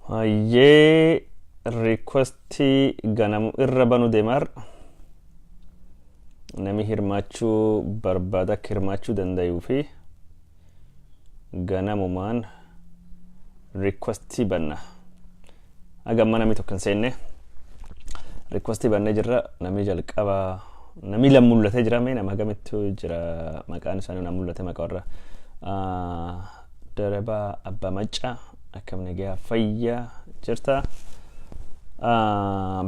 Hayyee, requestii ganamu irra banu deemaar. Nami hirmaachuu barbaada akka hirmaachuu danda'uu fi ganamumaan requestii banna. Haga amma namni tokko hin seenne, requestii bannee jirra. Namni jalqaba namni lama mul'atee jira. Mee nama hagamittu jira? Maqaan isaanii na mul'ate. Maqaa warra Darabaa Abbaa Maccaa, akkam nagaa fayyaa jirta?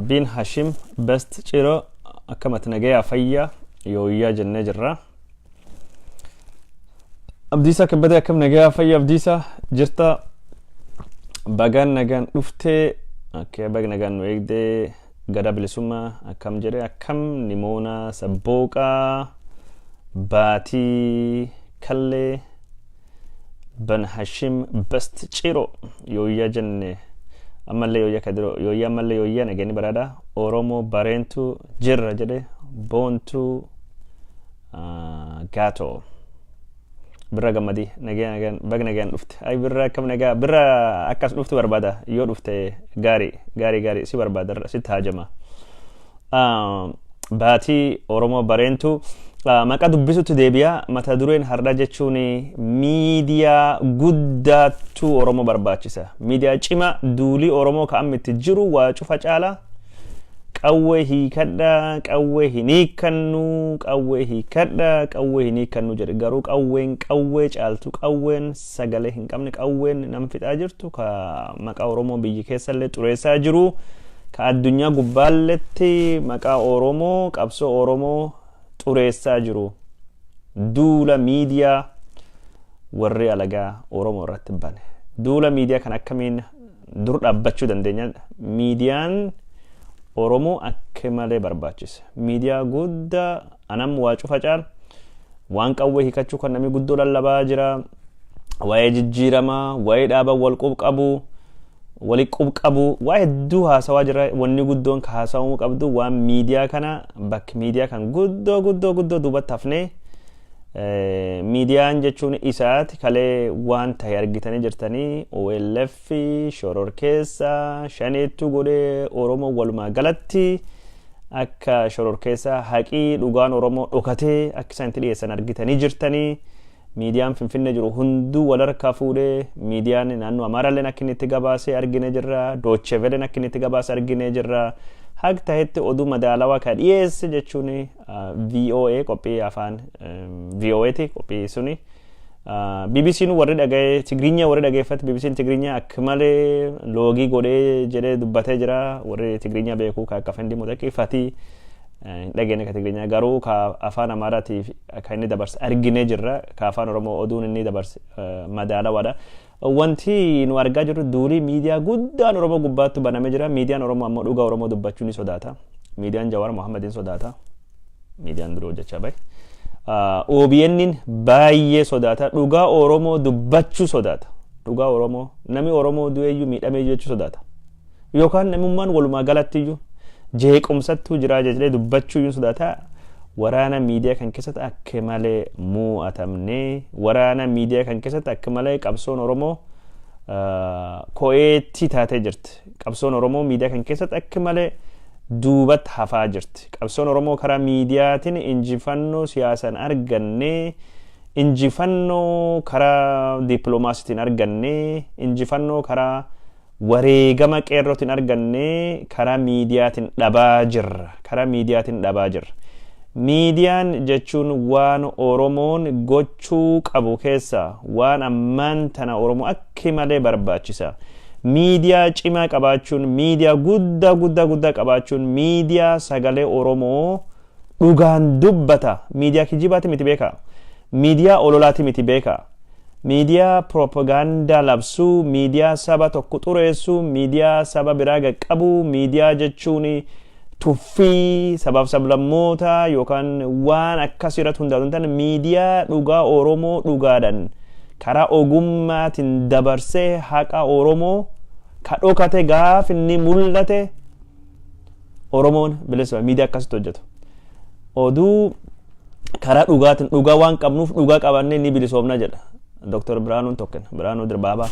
Bin Hashim Best Ciroo, akkamati nagayaa fayyaa? Yooyyaa jennee jirra. Abdiisaa Kabbadee, akkam nagayaa fayyaa Abdiisaa jirta? Bagaan nagaan dhuftee. Okay, baga nagaan nu eegdee. Gadaa Bilisummaa akkam jedhe? Akkam Nimoona Sabbooqaa, Baatii Kallee, Ban Hashim Best Ciro, yooyyaa jenne. Ammallee yooyyaa Kadiroo, yooyyaa. Ammallee yooyyaa, nageenyi badhaadhaa. Oromoo Bareentu jirra jedhe. Boontuu Gaatoo Birra Gammadii, nagaa nagaan, baga nagaan dhufte. Ay Birra, akkam nagaa Birra? Akkas dhuftu barbaada. Yoo dhufte gaarii gaarii gaarii si barbaada, sitti haajama. Baatii Oromoo Bareentu maqaa dubbisutti deebi'a. Mata dureen har'a jechuun miidiyaa guddaattu Oromoo barbaachisa. Miidiyaa cimaa duulii Oromoo ka amma itti jiru waa cufa caala. Qawwee hiikadha, qawwee hin hiikkannu, qawwee hiikadha, qawwee hin hiikkannu jedhe. Garuu qawween qawwee caaltu, qawween sagalee hin qabne, qawween nam fixaa jirtu, ka maqaa Oromoo biyyi keessallee xureessaa jiru, ka addunyaa gubbaalletti maqaa Oromoo, qabsoo Oromoo xureessaa jiru. Duula miidiyaa warri alagaa Oromoo irratti bane. Duula miidiyaa kan akkamiin dur dhaabbachuu dandeenya? Miidiyaan Oromoo akka malee barbaachisa. Miidiyaa guddaa anam waa cufa caal waan qawwee hiikachuu kan namni guddoo lallabaa jira. Waa'ee jijjiiramaa, waa'ee dhaaba wal qabu, wali qabu, waa hedduu haasawaa jira. Wanni guddoon ka haasawamuu qabdu waan miidiyaa kana. Bakki miidiyaa kan guddoo guddoo guddoo duubatti hafnee. Miidiyaan jechuun isaati kalee waan tahe argitanii jirtanii. OLF shororkeessa, Shaneettu godhee. Oromoo walumaa galatti akka shororkeessa, haqii dhugaan Oromoo dhokatee akka isaan itti dhiyeessan argitanii jirtanii. Miidiyaan Finfinnee jiru hunduu wal harkaa fuudhee, miidiyaan naannoo Amaaraalleen akka inni itti gabaasee argine jirra. Deutsche Wellen akka inni itti gabaase argine jirra. Haq tahetti oduu madaalawaa ka dhiyeesse jechuun VOA, qophii afaan VOAti qophii suni. BBC'n warri dhaga'ee Tigirinya warri dhageeffate, BBC'n Tigirinya akka malee loogii godhee jedhee dubbatee jira. Warri Tigirinya beekuu ka akka Fendii Mudaqii fatii hin dhageenye, ka Tigirinya garuu ka afaan Amaaraatiif ka inni dabarse arginee jirra. Ka afaan Oromoo oduun inni dabarse madaalawaadha. Wanti nu argaa jirru duulii miidiyaa guddaan Oromoo gubbaatti banamee jira. Miidiyaan Oromoo ammoo dhugaa Oromoo dubbachuu ni sodaata. Miidiyaan Jawaar Mohammed hin sodaata. Miidiyaan duruu hojjechaa bahe. OBN baay'ee sodaata. Dhugaa Oromoo dubbachuu sodaata. Dhugaa Oromoo, namni Oromoo du'eeyyuu miidhamee jechuu sodaata. Yookaan namummaan walumaa galatti iyyuu jeequmsattuu jiraa jedhee dubbachuu iyyuu sodaata. Waraana miidiyaa kan keessatti akka malee mo'atamnee, waraana miidiyaa kan keessatti akka malee qabsoon Oromoo ko'eetti taatee jirti. Qabsoon Oromoo miidiyaa kan keessatti akka malee duubatti hafaa jirti. Qabsoon Oromoo karaa miidiyaatiin injifannoo siyaasaan arganne, injifannoo karaa dippiloomaasiitiin arganne, injifannoo karaa wareegama qeerrootiin arganne karaa miidiyaatiin dhabaa jirra. Karaa miidiyaatiin dhabaa jirra. Miidiyaan jechuun waan Oromoon gochuu qabu keessa waan ammaan tana Oromoo akka malee barbaachisa. Miidiyaa cimaa qabaachuun, miidiyaa guddaa guddaa guddaa qabaachuun, miidiyaa sagalee Oromoo dhugaan dubbata. Miidiyaa kijibaati miti beekaa. Miidiyaa ololaati miti beekaa. Miidiyaa propagaandaa labsuu, miidiyaa saba tokko xureessuu, miidiyaa saba biraa qaqqabuu, miidiyaa jechuun tuffii sabaaf sablammoota yookaan waan akkasii irratti hundaa'u hin taane, miidiyaa dhugaa Oromoo dhugaadhaan karaa ogummaatiin dabarsee haqa Oromoo ka dhokate gaaf inni mul'ate Oromoon bilisa. Miidiyaa akkasitti hojjetu. Oduu karaa dhugaatiin, dhugaa waan qabnuuf dhugaa qabannee ni bilisoomna jedha. Dr. Biraanuun tokko, Biraanuu Dirbaabaa.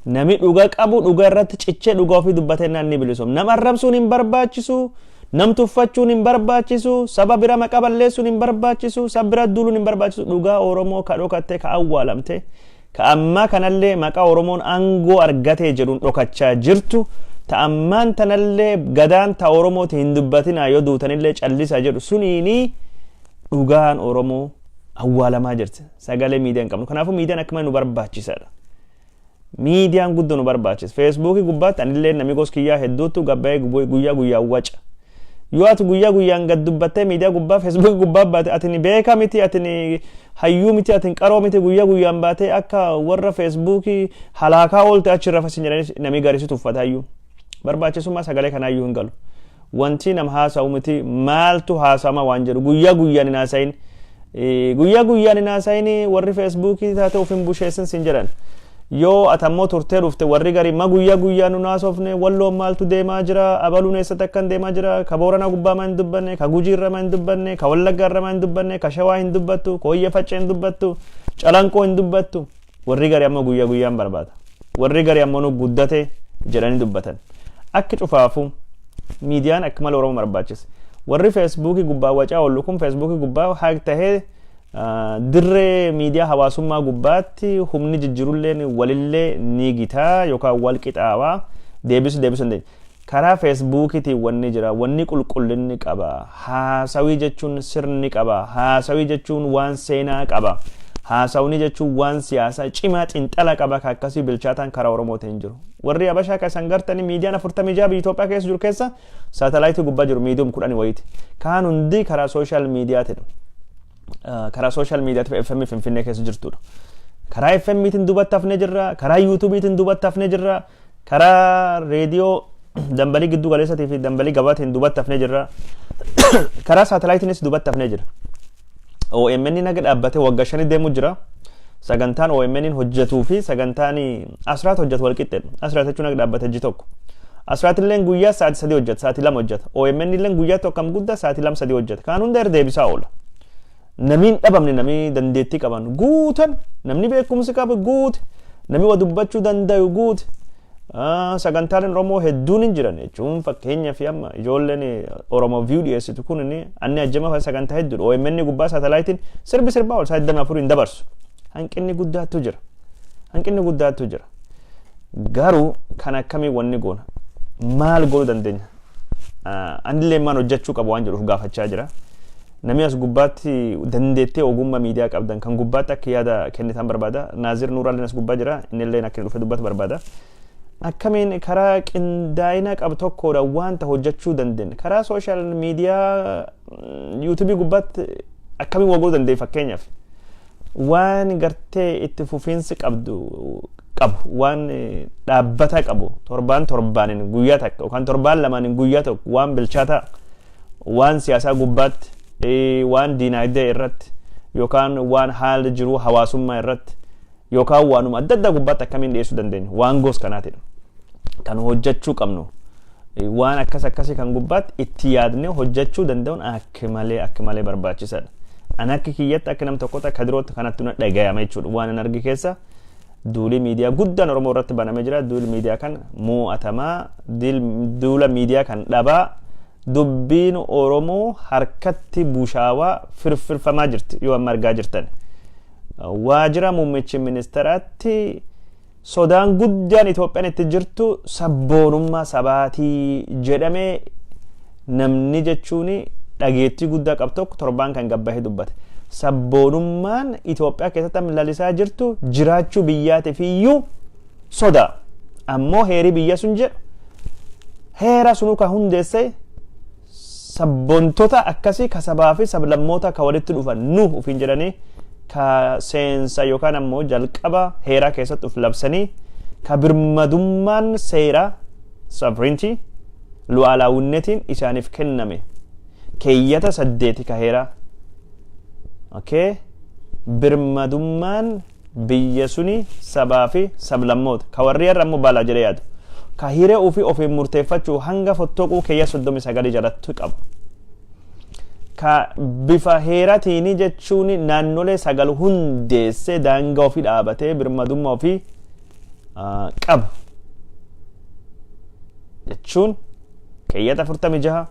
Nami dhuga qabu dhuga irratti cichee dhuga ofii dubbatee naan ni bilisoom. Nama arrabsuun hin barbaachisu. Nam tuffachuun hin barbaachisu. Saba bira maqaa balleessuun hin barbaachisu. Saba bira duuluun hin barbaachisu. Dhugaa Oromoo ka dhokattee, ka awwaalamte, ka ammaa kanallee maqaa Oromoon aangoo argatee jedhuun dhokachaa jirtu, ta ammaan tanallee gadaan ta Oromooti hin dubbatinaa, yoo duutanillee callisaa jedhu suniinii dhugaan Oromoo awwaalamaa jirti. Sagalee miidiyaa hin qabnu. Kanaafuu miidiyaan akka malee nu barbaachisaadha. Miidiyaan guddoo nu barbaachisa. Feesbuukii gubbaatti anillee namni gos kiyyaa hedduutu gabbaa'ee guyyaa guyyaan waca. Yoo ati guyyaa guyyaan gad dubbattee miidiyaa gubbaa, Feesbuukii gubbaa baate, ati ni beeka miti, ati ni hayyuu miti, ati qaroo miti. Guyyaa guyyaan baatee akka warra Feesbuukii halaakaa oolte achi irra fasin jedhanii namni gaarii si tuffataayyuu. Barbaachisummaa sagalee kanaayyuu hin galu. Wanti nama haasa'u miti, maaltu haasa'ama waan jedhu guyyaa guyyaan hin haasa'in. Guyyaa guyyaan hin haasa'in, warri Feesbuukii taate of hin busheessin sin jedhan. Yoo ati ammoo turtee dhufte, warri garii ma guyyaa guyyaan nu haasofne, Walloon maaltu deemaa jira, abaluun eessatti akkan deemaa jira, ka Booranaa gubbaa maa hin dubbanne, ka Gujii irra maa hin dubbanne, ka Wallaggaa irra maa hin dubbanne, ka Shawaa hin dubbattu, ka Hoyya Faccee hin dubbattu, Calanqoo hin dubbattu. Warri garii ammoo guyyaa guyyaan barbaada. Warri garii ammoo nu guddate jedhanii dubbatan. Akka cufaafuu miidiyaan akka malee Oromoo barbaachisa. Warri Feesbuukii gubbaa wacaa oolu kun Feesbuukii gubbaa haaq tahee dirree miidiyaa hawaasummaa gubbaatti humni jijjiirulleen walillee ni gitaa yookaan wal qixaawaa deebisuu dandeenya. Karaa Feesbuukiitiin wanni jira, wanni qulqullinni qaba. Haasawii jechuun sirni qaba. Haasawii jechuun waan seenaa qaba. Haasawni jechuun waan siyaasaa cimaa xinxala qaba, ka akkasii bilchaataan karaa Oromootiin hin jiru. Warri Habashaa kan isaan gartanii miidiyaan 46 biyya Itoophiyaa keessa jiru keessa saatalaayitii gubbaa jiru miidiyum 10 wayiiti. Kaan hundi karaa social miidiyaatidha. Karaa social miidiyaatiif FM Finfinnee keessa jirtudha. Karaa FM'tiin duubatti hafnee jirra. Karaa YouTube'tiin duubatti hafnee jirra. Karaa reediyoo dambalii gidduu galeessatii fi dambalii gabaatiin duubatti hafnee jirra. Karaa saatalaayitiinis duubatti hafnee jira. OMN naga dhaabbatee waggaa 5 deemuu jira. Sagantaan OMN hojjetuu fi sagantaan Asraat hojjetu wal qixxeedha. Asraat jechuun naga dhaabbatee ji tokko. Asraat illee guyyaa sa'aatii 3 hojjeta, sa'aatii 2 hojjeta. OMN illee guyyaa tokko kam guddaa sa'aatii 2 3 hojjeta. Kaan hunda irra deebisaa oola. Namni hin dhabamne, namni dandeettii qaban guutan, namni beekumsi qabu guute, namni waa dubbachuu danda'u guute. Sagantaaleen Oromoo hedduun hin jiran jechuun, fakkeenyaaf fi amma ijoolleen Oromoo View dhiyeessitu kun inni anni ajjama sagantaa hedduudha. OMN gubbaa saatalaayitiin sirbi sirbaa ol sa'aatii 24 hin dabarsu. Hanqinni guddaatu jira. Hanqinni guddaatu jira. Garuu kan akkamii wanni goona? Maal godhuu dandeenya? Anillee maal hojjechuu qabu waan jedhuuf gaafachaa jira. Namni as gubbaatti dandeettee ogummaa miidiyaa qabdan kan gubbaatti akka yaada kennitan barbaada. Naazir Nuuraalleen as gubbaa jira. Innillee akka inni dhufe dubbatu barbaada. Akkamiin karaa qindaa'ina qabu tokkodha wanta hojjechuu dandeenya? Karaa social miidiyaa YouTubeii gubbaatti akkamiin waa godhuu dandeenya fakkeenyaaf? Waan gartee itti fufiinsi qabdu qabu, waan dhaabbata qabu, torbaan torbaanin guyyaa takka yookaan torbaan lamaanin guyyaa tokko waan bilchaataa, waan siyaasaa gubbaatti, waan diinagdee irratti yookaan waan haala jiruu hawaasummaa irratti yookaan waanuma adda addaa gubbaatti akkamiin dhiyeessuu dandeenya? Waan gos kanaatidha kan hojjechuu qabnu. Waan akkas akkasii kan gubbaatti itti yaadnee hojjechuu danda'uun akka malee barbaachisaadha. An akka kiyyatti, akka nam tokkotti, akka dirootti kanatti na dhagayama jechuudha. Waan an arge keessa duuli miidiyaa guddaan Oromoo irratti banamee jira. Duuli miidiyaa kan mo'atamaa, duula miidiyaa kan dhabaa, dubbiin Oromoo harkatti bushaawaa firfirfamaa jirti yoo amma argaa jirtan. Waajjira muummichi ministeeraatti sodaan guddaan Itoophiyaan itti jirtu sabboonummaa sabaatii jedhamee namni jechuun dhageettii guddaa qabu tokko torbaan kan gabbahee dubbate. Sabboonummaan Itoophiyaa keessatti amma lalisaa jirtu jiraachuu biyyaatiif iyyuu sodaa. Ammoo heerii biyya sun jedhu, heera sunuu kan hundeesse sabboontota akkasii ka sabaa fi sablammoota ka walitti dhufan nu ufiin jedhanii, ka seensa yookaan ammoo jalqaba heeraa keessatti uf labsanii, ka birmadummaan seeraa, sovereignty, lu'aalaawunnetiin isaaniif kenname keeyyata 8 ka heeraa. Okay, birmadummaan biyya suni sabaa fi sablammoota ka warri har'a ammoo balaa jedhee yaadu, ka hiree ofii ofiin murteeffachuu hanga fottoquu keeyya 39 jalatti qabu, ka bifa heeratiini jechuun naannolee sagal hundeessee daangaa ofii dhaabatee birmadummaa ofii qaba. Jechuun keeyyata 46,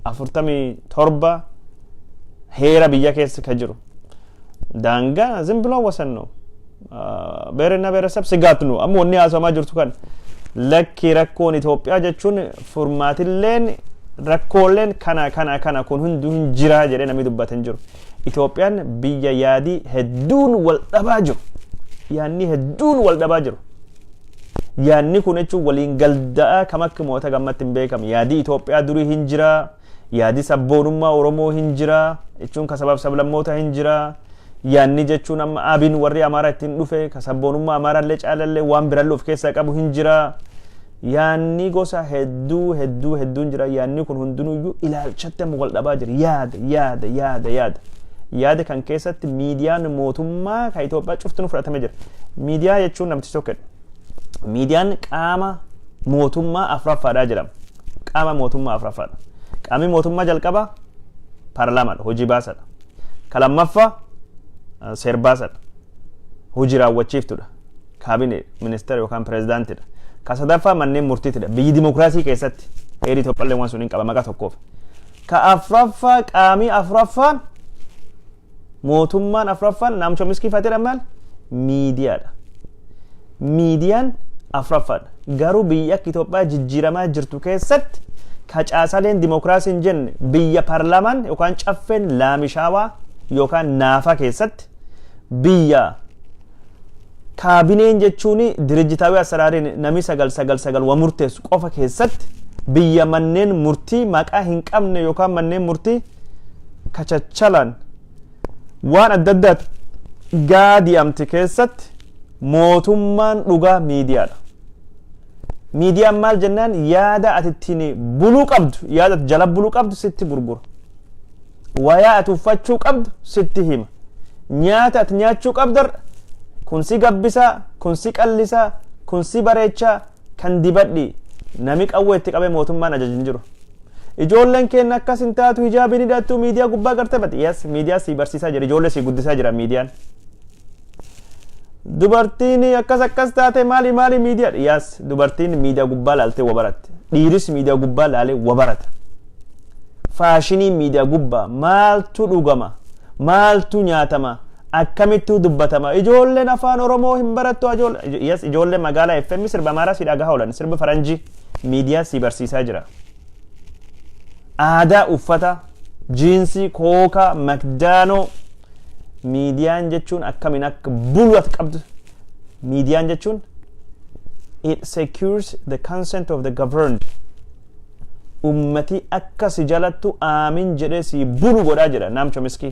47 heera biyya keessa ka jiru. Daangaa ዝም ብሎ ወሰን ነው። ብሔርና ብሔረሰብ ስጋት ነው። Amma wanni haasawamaa jirtu kan lakki rakkoon Itoophiyaa jechuun furmaatilleen rakkooleen kana kana kana kun hunduu hin jiraa jedhee namni dubbate hin jiru. Itoophiyaan biyya yaadii hedduun wal dhabaa jiru. Yaadni hedduun wal dhabaa jiru. Yaadni kun jechuun waliin galda'aa kam akka moota gammatti hin beekamu. Yaadii Itoophiyaa durii hin jiraa. Yaadii sabboonummaa Oromoo hin jiraa. Jechuun ka sabaaf sablammoota hin jiraa. Yaadni jechuun amma Abiin warri Amaaraa ittiin dhufe ka sabboonummaa Amaaraallee caalallee waan birallee of keessaa qabu hin jiraa. Yaadni gosa hedduu hedduu hedduun jira. Yaadni kun hundinuyyuu ilaalchatti amma wal dhabaa jira. Yaada, yaada, yaada, yaada. Yaada kan keessatti miidiyaan mootummaa kan Itoophiyaa cufti nu fudhatamee jira. Miidiyaa jechuun namtichi tokko miidiyaan qaama mootummaa afuraffaadhaa jedhama. Qaama mootummaa afuraffaadha. Qaamni mootummaa jalqaba paarlaamaadha, hojii baasadha. Ka lammaffaa seerbaasadha. Hojii raawwachiiftudha. Kaabinee ministeera yookaan pirezidaantidha. Ka sadaffaa manneen murtiitidha. Biyyi dimokiraasii keessatti heerri Itoophiyaallee waan sun hin qaba maqaa tokkoof. Ka afuraffaa, qaamii afuraffaan, mootummaan afuraffaan Noam Chomsky faatedha maal? Miidiyaadha. Miidiyaan afuraffaadha. Garuu biyya akka Itoophiyaa jijjiiramaa jirtu keessatti ka caasaleen dimokiraasii hin jenne, biyya paarlaamaan yookaan caffeen laamishaawaa yookaan naafa keessatti, biyya kaabineen jechuun ድርጅታዊ አሰራር iin namni sagal sagal sagal wa murteessu qofa keessatti, biyya manneen murtii maqaa hin qabne yookaan manneen murtii kachachalan waan adda addaatti gaadi'amte keessatti mootummaan dhugaa miidiyaadha. Miidiyaan maal jennaan, yaada ati ittiin buluu qabdu, yaada ati jala buluu qabdu sitti gurgura. Wayaa ati uffachuu qabdu sitti hima. Nyaata ati nyaachuu qabdu kun si gabbisaa, kun si qallisaa, kun si bareechaa, kan dibadhi. Nami qawwee itti qabee mootummaan ajaja hin jiru. Ijoolleen keenya akkas hin taatu, hijaabii ni hidhattu, miidiyaa gubbaa gartee bati. Yes, miidiyaa si barsiisaa jira, ijoollee si guddisaa jira miidiyaan. Dubartiin akkas akkas taate maali maali miidiyaa. Yes, dubartiin miidiyaa gubbaa laaltee wa baratte. Dhiiris miidiyaa gubbaa laalee wa barata. Faashinii miidiyaa gubbaa maaltu dhugama? Maaltu nyaatama? Akkamittu dubbatama? Ijoolleen afaan Oromoo hin barattu. Ijoollee, yes, ijoolleen magaalaa FM sirba Amaaraa si dhagaa oolan, sirba Faranjii miidiyaa si barsiisaa jira. Aadaa uffata jiinsii, kookaa, makdaanoo, miidiyaan jechuun akkamiin akka bulu ati qabdu. Miidiyaan jechuun it secures the consent of the governed. Ummati akka si jalattu aamin jedhee si bulu godhaa jedha Noam Chomsky.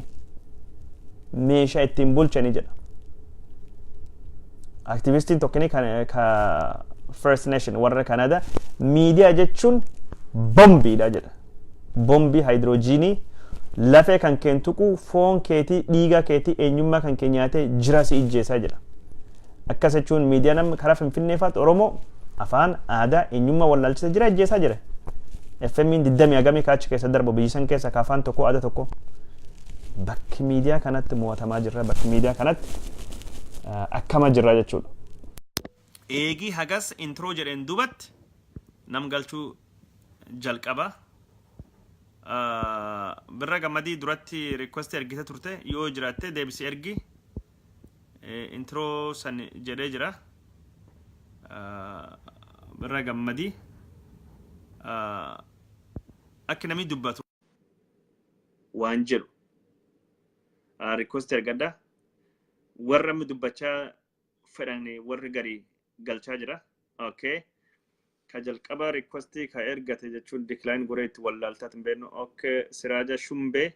Meeshaa ittiin bulchanii jedha. Aktivistiin tokkini kan ka First Nation warra Kanada, miidiyaa jechuun bombiidha jedha. Bombii haayidroojiinii lafee kan keen tuqu, foon keetii, dhiiga keetii, eenyummaa kan kee nyaatee jira si ijjeessaa jedha. Akkas jechuun miidiyaa namni karaa Finfinnee faatu Oromoo afaan aadaa eenyummaa wallaalchisa jira, ijjeessaa jira. FM'n diddamii hagamii kaachi keessa darbu biyyi san keessa ka afaan tokko, aadaa tokko. Bakki miidiyaa kanatti mo'atamaa jirra, bakki miidiyaa kanatti akkama jirra jechuudha. Eegii hagas intro jedheen dubatti nam galchuu jalqaba. Birra Gammadii duratti request ergite turte, yoo jiraatte deebisi ergi. Intro san jedhee jira. Birra Gammadii akka namni dubbatu waan jedhu request ergadha. Warra amma dubbachaa fedhan warri garii galchaa jira. Okay. Ka jalqaba request ka ergate jechuun decline godhee itti wallaaltaa hin beeknu. Okay. Siraaja Shumbee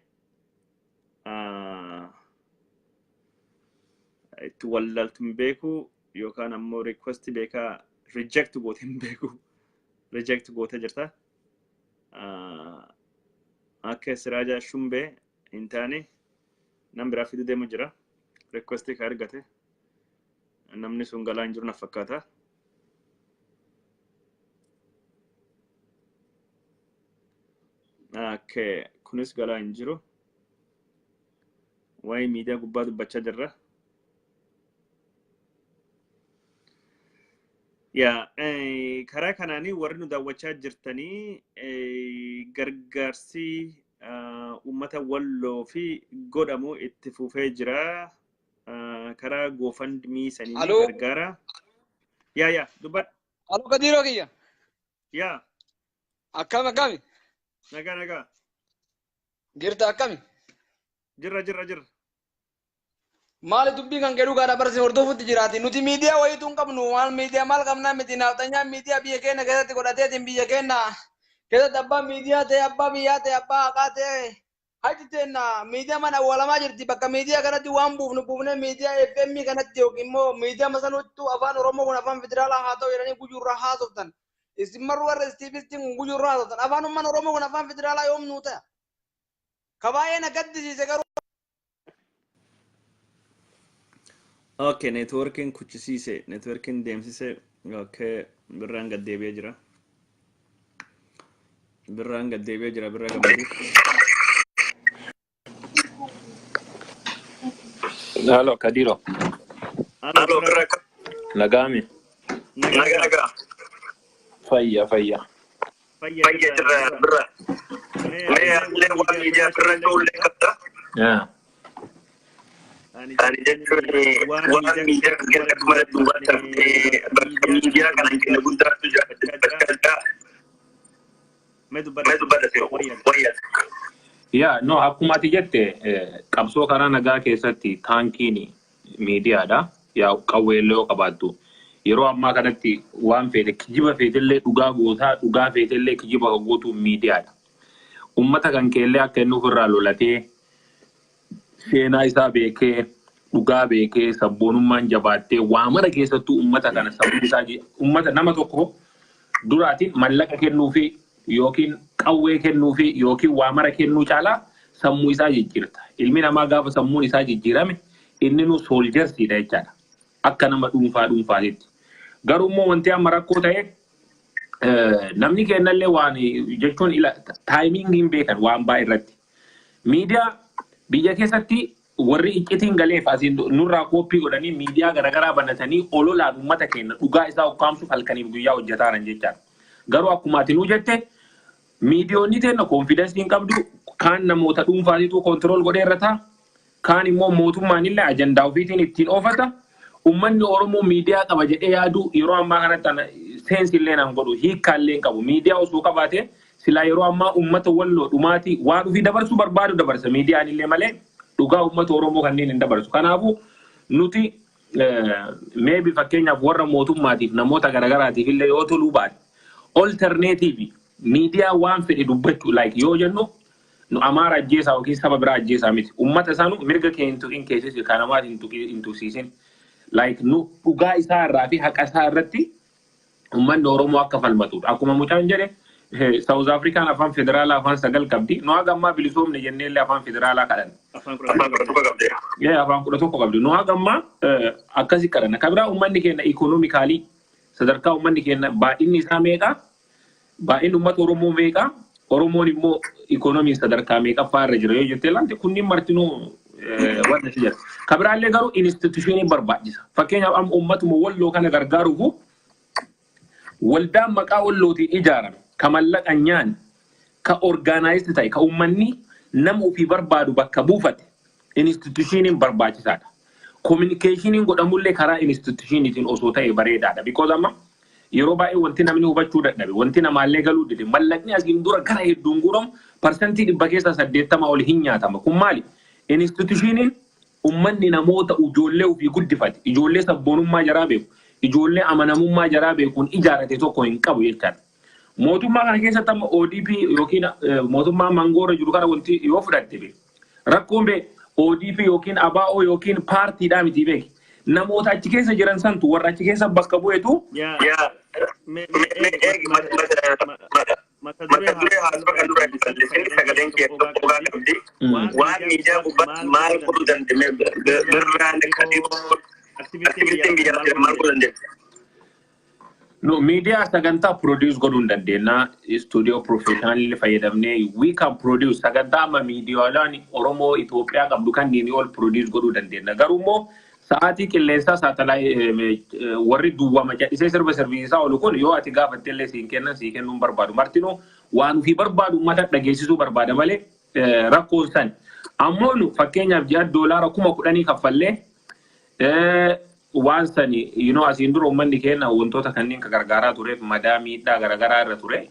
itti wallaaltu hin beeku yookaan ammoo request beekaa reject goote hin beeku. Reject goote jirta. Akka Siraaja Shumbee hin taane nam biraa fiduu deemu jira. Request ka ergate. Namni sun galaa hin jiru na fakkaata. Okay, kunis galaa hin jiru. Waa'ee miidiyaa gubbaa dubbachaa jirra. Yaa, karaa kanaanii warri nu daawwachaa jirtanii gargaarsi uummata Walloo fi godhamu itti fufee jira. Karaa GoFundMe sanii Aloo. gargaara. Yaa, dubbadhu. Aloo, Kadiiroo kiyya. Yaa. Akkami, akkami? Nagaa, nagaa. Jirta, akkami? Jirra, jirra, jirra. Maali dubbiin kan jedhu gaadha barsi hordofutti jiraati. Nuti miidiyaa wayiitu hin qabnu. Maal miidiyaa maal qabnaa miti? Naafxanyaan miidiyaa biyya keenya keessatti godhateetiin biyya keenya keessatti abbaa miidiyaa ta'e, abbaa biyyaa ta'e, abbaa haqaa ta'e haji teenna miidiyaa mana awwaalamaa jirti. Bakka miidiyaa kanatti waan buufnu buufnee miidiyaa FM kanatti yookiin immoo miidiyaa masanuuttu afaan Oromoo kun afaan federaalaa haa ta'u jedhanii guyyuurraa haasoftan. Isin marru warra istiivistiin kun guyyuurraa haasoftan. Afaan uummanni Oromoo kun afaan federaalaa yoom nuu ta'a? Ka baay'ee na gaddisiise garuu Okay, networkiin kuchisiise, networkiin deemsise. Okay, Birraan gad deebi'ee jira. Birraan gad deebi'ee jira, Birraa Gammaduu. Halo, Kadiro. Halo, Birraa. Nagaami. Nagaa, nagaa. Fayya, fayya. Fayya jirra, Birraa. Mee atillee waan miidiyaa irra jiru qabda. Yeah. Ani jechuun waan miidiyaa kan keessatti mara dubbatattee bakka miidiyaa kana hanqina guddaatu jira jira. Mee dubbadhate wayya. Yaa, no, akkuma ati jette, qabsoo karaa nagaa keessatti taankiin miidiyaadha. Yaa, qawweellee yoo qabaattu. Yeroo ammaa kanatti waan feete, kijiba feetellee dhugaa gootaa, dhugaa feetellee kijiba gootuu miidiyaadha. Uummata kan keellee akka inni ofirraa lolatee seenaa isaa beekee, dhugaa beekee, sabboonummaan jabaattee waa mara keessattuu uummata kana sammuu isaa uummata nama tokko duraatiin mallaqa kennuufi yookiin qawwee kennuufi yookiin waa mara kennuu caalaa sammuu isaa jijjiirta. Ilmi namaa gaafa sammuun isaa jijjiirame inni nu sooljarsiidha jechaadha. Akka nama dhuunfaa dhuunfaatitti. Garuu immoo wanti amma rakkoo ta'e, namni kennallee waan jechuun timing hin beekan waan baay'ee irratti. Miidiyaa biyya keessatti warri iccitiin galeef asiin nurraa kooppii godhanii miidiyaa garaagaraa banatanii ololaan uummata keenya dhugaa isaa ukkaamsuuf halkaniif guyyaa hojjetaa jiran jechaadha. Garuu akkuma ati nuu jette, miidiyoonni teenna confidence hin qabdu. Kaan namoota dhuunfaatitu control godhee irra ta'a. Kaan immoo mootummaan illee ajandaa ofiitiin ittiin oofata. Uummanni Oromoo miidiyaa qaba jedhee yaadu yeroo ammaa kanatti sense illee nan godhu, hiikkaa illee hin qabu. Miidiyaa osoo qabaate silaa yeroo ammaa uummata Walloo dhumaatii waan ofii dabarsuu barbaadu dabarsa miidiyaan illee malee dhugaa uummata Oromoo kanneen hin dabarsu. Kanaafuu nuti maybe fakkeenyaaf warra mootummaatiif, namoota garaagaraatiif illee yoo toluu baate, alternative miidiyaa waan fedhe dubbachuu, like yoo jennu nu Amaara ajjeesaa yookiin saba biraa ajjeesaa miti. Uummata isaanu mirga kee hin tuqin, keessis kan namaas hin tuqsiisin. Like nu dhugaa isaa irraa fi haqa isaa irratti uummanni Oromoo akka falmatudha. Akkuma mucaan jedhe, South Afrikaan afaan federaalaa afaan 9 qabdi. Nu haga ammaa bilisoomne jennee illee afaan federaalaa kadhanne. Afaan 11 qabdi. Afaan 11 qabdi. Nu haga ammaa akkasi kadhanna. Kan biraa uummanni keenya economically sadarkaa uummanni keenya baay'inni isaa meeqa? Baay'inni uummata Oromoo meeqa? Oromoon immoo ikoonomiin sadarkaa meeqaffaa irra jira yoo jettee ilaalte, kunniin martinuu wanta si jira. Kan biraallee garuu institutionii barbaachisa. Fakkeenyaaf amma uummatuma Walloo kana gargaaruuf waldaan maqaa Wallootiin ijaarame, ka mallaqa nyaanne, ka organized ta'e, ka uummanni nama ofii barbaadu bakka buufate, institutioniin barbaachisaadha. Communicationiin godhamullee karaa institutioniitiin osoo ta'e bareedaadha. Because amma yeroo baay'ee wanti namni hubachuu dadhabe, wanti namaallee galuu dide, mallaqni asiin dura gara hedduun guuramu 100% keessaa 80 ol hin nyaatama. Kun maali? Institutioniin uummanni namoota ijoollee ofii guddifate, ijoollee sabboonummaa jaraa beeku, ijoollee amanamummaa jaraa beekuun ijaarate tokko hin qabu jechaadha. Mootummaa kana keessatti amma ODP yookiin mootummaa mangoorra jiru kana wanti yoo fudhatte beeku. Rakkoon bee ODP yookiin ABO yookiin paartiidhaa miti beeki. Namoota achi keessa jiran santu warra achi keessa bakka bu'etu. Yaa, mee eegi, mata duree haasawaa kan dura bal'isin, sagaleen kee tokko qabdi. Waan miidiyaa gubbaatti maal godhuu dandeenye, Birraan, Kadiroo, aktivistiin biyya maal godhuu dandeenya? No, miidiyaa sagantaa produce godhuu hin dandeenya. Studio professional fayyadamnee we can produce sagantaa amma miidiyaaleen Oromoo Itoophiyaa qabdu kanneen ol produce godhuu dandeenya. Garuu immoo Sa'aatii qilleensaa warri duwwama jedhisee sirba sirbiisaa oolu kun yoo ati gaafatte illee siin kennan, sii kennuun barbaadu. Martinuu waan ofii barbaadu uummata dhageessisuu barbaada malee rakkoon san. Ammoo nu fakkeenyaaf ji'a $10,000 kaffallee waan sani asiin dura uummanni keenya wantoota kanneen ka gargaaraa tureef madaa miidhaa garaagaraa irra ture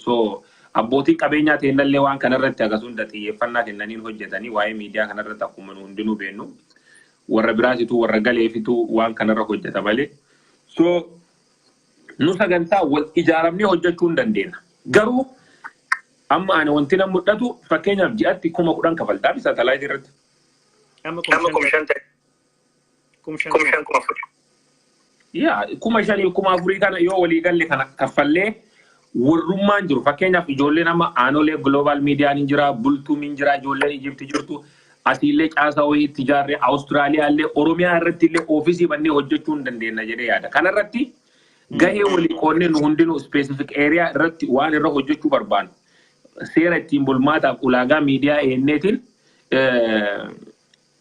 so abbootii qabeenyaa ta'inallee waan kanarratti hagas hunda xiyyeeffannaa kennaniin hojjetanii waa'ee miidiyaa kanarratti akkuma nu hundinuu beennu warra biraatitu warra galeefitu waan kanarra hojjeta malee. So nu sagantaa wal ijaaramnee hojjechuu hin dandeenya. Garuu amma ani wanti na mul'atu, fakkeenyaaf ji'atti 10,000 kafaltaa saatalaayitii irratti. Amma Amma 5,000 5,000 ta'e. 5,000 5,000 4,000. Yaa, 5,000 4,000 kana yoo walii galle kana kaffallee warrummaan jiru, fakkeenyaaf ijoolleen amma Aanolee Global Miidiyaan hin jira, Bultuum hin jira, ijoolleen Ijipti jirtu, asiillee caasaa wayii itti ijaarree, Awustiraaliyaa illee, Oromiyaa irratti illee oofisii bannee hojjechuu hin dandeenya jedhee yaada. Kanarratti gahee walii qoonnee nu hundinuu specific area irratti waan irra hojjechuu barbaannu seera ittiin bulmaataaf ulaagaa miidiyaa eenneetiin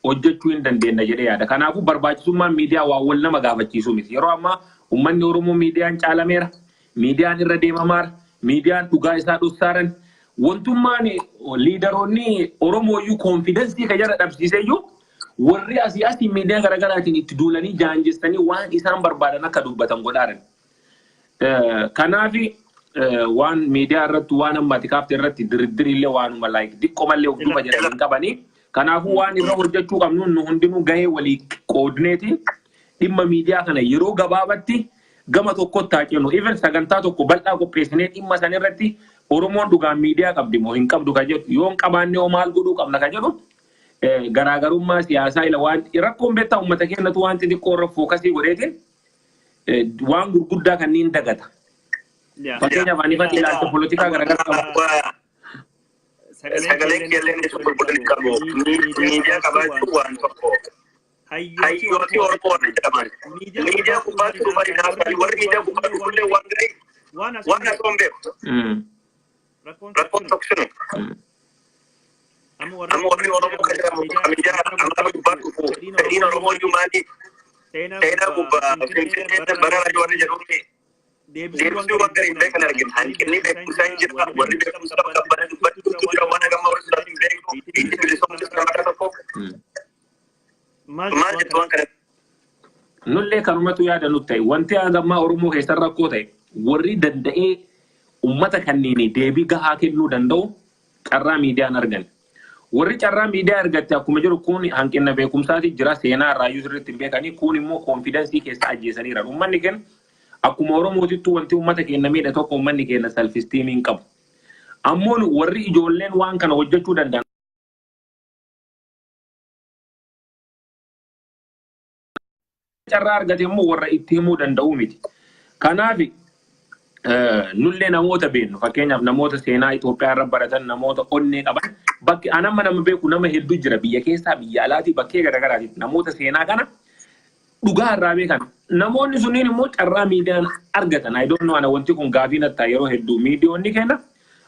hojjechuu hin dandeenya jedhee yaada. Kanaafuu barbaachisummaan miidiyaa waan wal nama gaafachiisuu miti. Yeroo ammaa uummanni Oromoo miidiyaan caalameera. Miidiyaan irra deemamaara. Miidiyaan dhugaa isaa dhoksaaran. Wantummaan leaderoonni Oromoo iyyuu confidence ka jara dhabsiisee iyyuu warri asii asii miidiyaa garaagaraatiin itti duulanii jaanjessanii waan isaan barbaadan akka dubbatan godhaaran. Kanaafi waan miidiyaa irratti waan amma ati kaafte irratti diriddiri illee waanuma like xiqqoo mallee of duuba jedhan hin qabanii. Kanaafuu waan irra hojjechuu qabnu nu hundinuu gahee walii qoodneetiin dhimma miidiyaa kana yeroo gabaabatti gama tokkotti haa ceenu. Even sagantaa tokko bal'aa qopheessinee dhimma san irratti Oromoon dhugaan miidiyaa qabdi moo hin qabdu ka jedhu, yoo hin qabaanne hoo maal godhuu qabna ka jedhu, garaagarummaa siyaasaa ila waan rakkoon beektaa uummata keenyatu waan xixiqqoo irra focus godheetiin waan gurguddaa kanneen dagata. Fakkeenyaaf ani ifatti ilaalcha poolitikaa garaagaraa qaba. Sagaleen keelleen sun qulqullina qabu. Miidiyaa qabaachuu waan tokko. Hayyooti Oromoo warri jedhaman. Miidiyaa gubbaatti dhufanii haasa'anii warri miidiyaa gubbaa dhufullee waan gaarii waan asoo hin beeku. Rakkoon tokko sunu. Amma warri Oromoo kan jedhamu miidiyaa amma gubbaa dhufu fedhiin Oromoo iyyuu maali? Seenaa gubbaa Finfinnee bara raajii warri jedhuun deebisuu waan gaarii hin beekan argina. Hanqinni beekumsaa hin jira. Warri beekumsa qabbana dubbachuutu jira. Waan hagamma warri sodaatu hin beeknu. Biyyi bilisoomti maqaa tokko. Maal jettu waan kana? Nullee kanumatu yaada nutti ta'e. Wanti hagammaa Oromoo keessan rakkoo ta'e, warri danda'ee ummata kanneen deebii gahaa kennuu danda'u carraa miidiyaan argan. Warri carraa miidiyaa argatte akkuma jiru kun hanqina beekumsaati jira, seenaa irraayyuu sirriitti hin beekanii, kun immoo confidence keessa ajjeesaniira. Uummanni keenya akkuma Oromootittuu wanti uummata keenya miidhe tokko uummanni keenya self-esteem hin qabu. Ammoo warri ijoolleen waan kana hojjechuu danda'an carraa argate immoo warra itti himuu danda'u miti. Kanaaf nullee namoota beennu, fakkeenyaaf namoota seenaa Itoophiyaa irra baratan, namoota onnee qaban, bakki anamma nama beeku nama hedduu jira, biyya keessaa biyya alaatii bakkee garaagaraatiif namoota seenaa kana dhugaa irraa beekan. Namoonni sunniin immoo carraa miidiyaan argatan. I don't know, ana wanti kun gaafii nattaa yeroo hedduu miidiyoonni kenna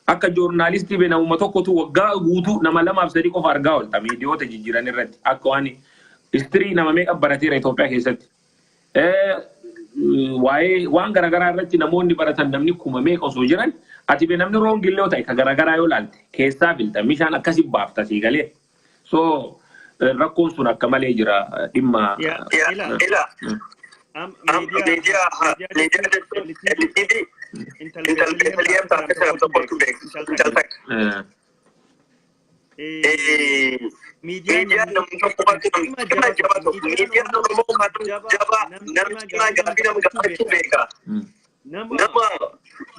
akka joornaalistii be namuma tokkotu waggaa guutuu nama lamaaf sadii qofa argaa oolta miidiyoota jijjiiran irratti, akka waan history nama meeqa barateera Itoophiyaa keessatti. Waa'ee waan garaagaraa irratti namoonni baratan namni kuma meeqa osoo jiran, ati be namni roongillee yoo ta'e ka garaagaraa yoo laalte keessaa filta, bishaan akkasi baafta sii galee. So rakkoon sun akka malee jira dhimma. Ila miidiyaa miidiyaa jechuun elite intal Beetaliyeem taate sana tokkotu beeku. Intal takka. Miidiyaan namni tokko bakka namni jabaa tokko miidiyaan Oromoo kan jabaa namni cimaa gaafii nama gaafachuu beeka. Nama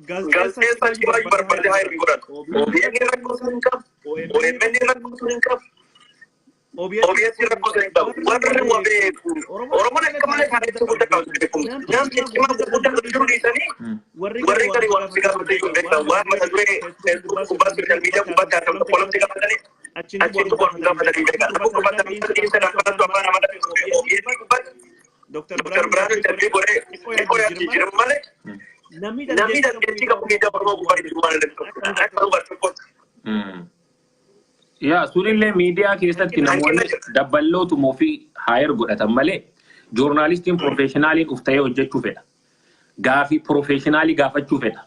gaazexeessaa cimaa barbaade haa hin godhatu. OBN rakkoo sun hin qabu. OMN rakkoo sun hin qabu. OBS rakkoo sun hin qabu. Warri wa beeku. Oromoon akka malee kan itti guddaa qabdu beekumsa. Namni cimaa gurguddaa jiru dhiisanii warri gadi waan si gaafate iyyuu hin beekan. Waan mata duree Facebook gubbaa, social media gubbaatti haasa'u tokko lamti gaafatanii achiin tokko waan gaafatan hin beekan. Nama gubbaatti namni dhiisa dhaabbatu afaan Amaaraa OBN gubbaatti Dr. Birhaanuu interview godhee xiqqoo yaadchi jiran malee namni dandeettii qabu miidiyaa Oromoo gubbaa jiru waan inni tokko. Akka hubatu tokkotti. Yaa, sunillee miidiyaa keessatti namoonni dabballootuma ofii hire godhatan malee joornaalistiin professionaliin uf ta'ee hojjechuu fedha. Gaafii professionalii gaafachuu fedha.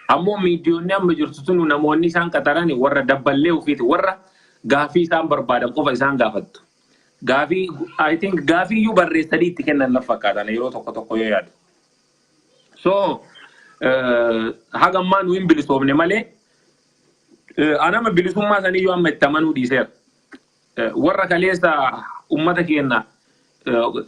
Ammoo miidiyoonni amma jirtu sun namoonni isaan qaxaran warra dabballee ofiiti, warra gaafii isaan barbaadan qofa isaan gaafattu. Gaafii, I think, gaafii iyyuu barreessanii itti kennan na fakkaatan yeroo tokko tokko yoo yaadu. So haga ammaa nu hin bilisoomne malee anama bilisummaa saniyyuu amma itti amanuu dhiiseera. Warra kaleessa ummata keenya,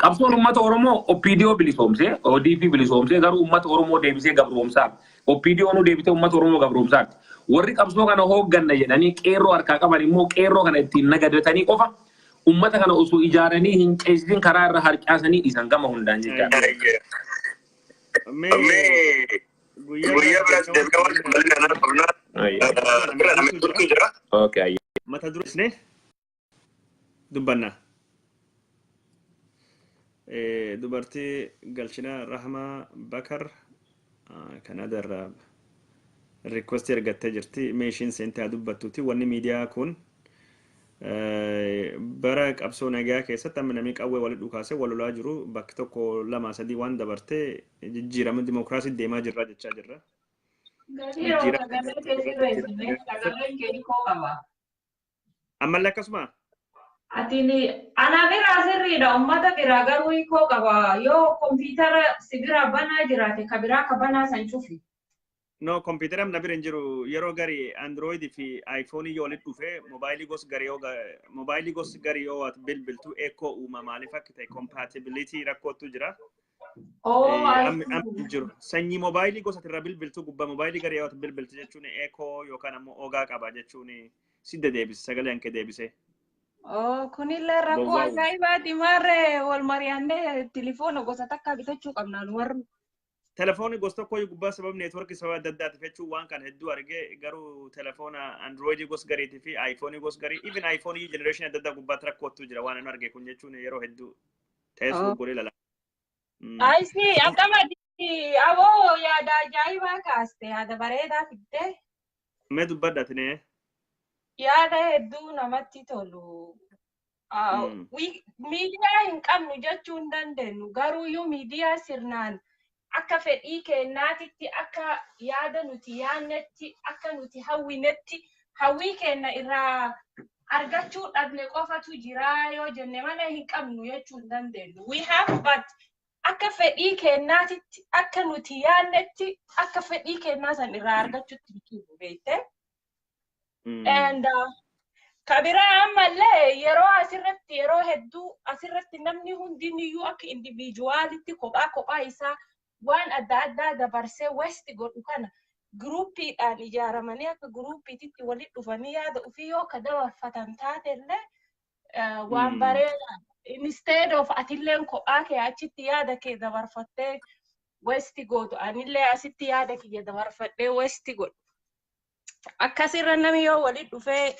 qabsoon ummata Oromoo OPDO bilisoomsee, ODP bilisoomsee, garuu ummata Oromoo deebisee gabroomsaa. OPDO nu deebisee ummata Oromoo gabroomsaati. Warri qabsoo kana hoogganna jedhanii qeerroo harkaa qaban immoo qeerroo kana ittiin nagadatanii qofa ummata kana osoo ijaaranii hin ceesisin karaa irra harcaasanii dhiisan gama hundaan jechaadha. Mee guyyaa biraas deemnee waan bal'inaan qabnaa. Bira nama hedduutu jira. Okay. Mata duree dubbanna. Dubartii galchina Rahmaa Bakar Kanadaarraa request ergattee jirti. Mee ishiin seentee haa dubbattuuti. Wanni miidiyaa kun bara qabsoo nagaa keessatti amma namni qawwee walitti dhukaasee wal lolaa jiru, bakki tokko lama sadii waan dabartee jijjiirama dimokiraasii deemaa jirra jechaa jirra. Gadiiroo, sagalee kee sirreessine, sagaleen kee hiikoo qaba. Ammallee akkasuma. Atiin ana biraa sirriidha, uummata biraa garuu hiikoo qaba. Yoo kompiitara si biraa banaa jiraate, ka biraa ka banaa san cufi. No, kompiitara na bira hin jiru. Yeroo gari Android fi iPhone yoo walitti dhufe, moobaayilii gos gari yoo ati bilbiltu echo uuma. Maaliif akka ta'e compatibility rakkootu jira. Oh, Amma hin jiru. Sanyii moobaayilii gosa irra bilbiltu gubbaa moobaayilii gari yoo ati bilbiltu jechuun echo yookaan ammoo ogaa qaba jechuun si dedeebise, sagalee hanke deebise. Oh, kunillee rakkoo Bowwaa. Ajaa'ibaati. Maarree wal mari'annee tilifoona gosa takka bitachuu qabna nu warri. Telefoonni gosa tokko gubbaa sababa networkii, sababa adda addaatiif jechuun waan kana hedduu argee, garuu telefoona Android gosa gariitii fi iPhone gosa garii, even iPhone generation adda addaa gubbaatti rakkootu jira waan inni arge kun jechuun yeroo hedduu ta'es gurguree lala. Aisi akkamati aboo, yaada ajaa'ibaa kaaste, yaada bareedaa fidde. Mee dubbadhatine. Yaada hedduu namatti tolu. Miidiyaa hin qabnu jechuu hin dandeenyu, garuuyyuu miidiyaa sirnaan akka fedhii keenyaatitti, akka yaada nuti yaadnetti, akka nuti hawwinetti, hawwii keenya irraa argachuu dhabne qofatu jira yoo jenne malee hin qabnu jechuu hin dandeenyu. We have, but akka fedhii keenyaatitti, akka nuti yaadnetti, akka fedhii keenyaa san irraa argachuutti hin jiru, beekte. And kabiraa ammallee yeroo asirratti, yeroo hedduu asirratti namni hundiniyyuu akka individualitti kophaa kophaa isaa waan adda addaa dabarsee waste godhu kana groupiidhaan ijaaramanii akka groupiititti walitti dhufanii yaada ofii yoo ka dabarfatan taatellee waan bareeda. Instead of atilleen kophaa kee achitti yaada kee dabarfattee waste gootu, anillee asitti yaada kiyya dabarfadhee waste godhu. Akkasirra namni yoo walitti dhufee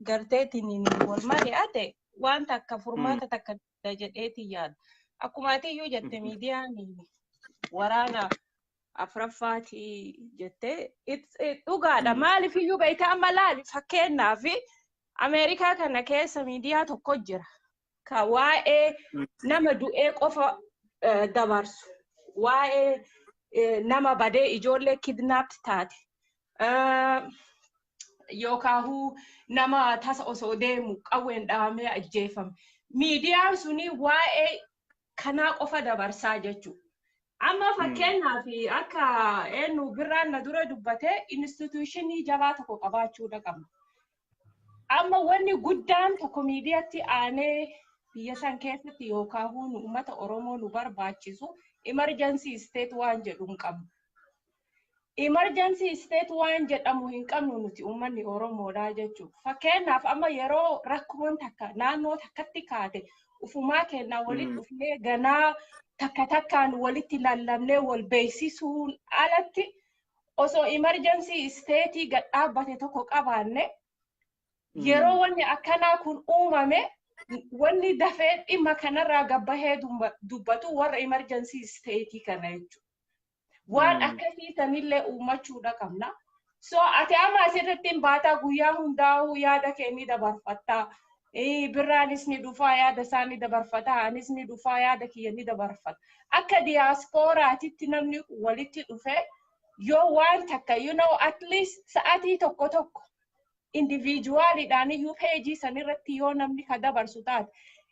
garteetiin wal mari'ate, waan takka furmaata takka jedheetiin yaada. Akkuma ati iyyuu jette, miidiyaan waraana afuraffaati jettee dhugaadha. Maaliif iyyuu beektaa, amma laali, fakkeenyaaf Ameerikaa kana keessa miidiyaa tokko jira. Ka waa'ee nama du'ee qofa dabarsu. Waa'ee nama badee, ijoollee kidnap taate, yookaan nama tasa osoo deemu qawween dhahamee ajjeefame. Miidiyaan suni waa'ee kanaa qofa dabarsaa jechuudha. Amma fakkeenyaaf akka eenyu birraan na dura dubbatee, institutionii jabaa tokko qabaachuudha qabna. Amma wanni guddaan tokko miidiyaatti aanee biyya san keessatti yookaan uummata Oromoo nu barbaachisu emergency state waan jedhu hin qabnu. Emergency state waan jedhamu hin qabnu nuti uummanni Oromoodhaa jechuudha. Fakkeenyaaf amma yeroo rakkoon takka naannoo takkatti kaate, ufumaa kennaa walitti dhufnee ganaa takka takkaan walitti lallabnee wal beeksisuun alatti, osoo emergency state gad dhaabbate tokko qabaanne, yeroo wanni akkanaa kun uumame, wanni dafee dhimma kanarraa gabbahee dubbatu warra emergency state kana jechuudha. Waan akkasii sanillee uummachuudha qabna. So ati amma asirratti hin baataa, guyyaa hundaa'uu yaada kee ni dabarfatta. Birraanis ni dhufaa, yaada isaa ni dabarfata. Anis ni dhufaa, yaada kiyya ni dabarfata. Akka diyaaspooraatitti namni walitti dhufe yoo waan takka at least sa'atii tokko tokko individual iidhaan iyyuu peejii sanirratti yoo namni ka dabarsu taate,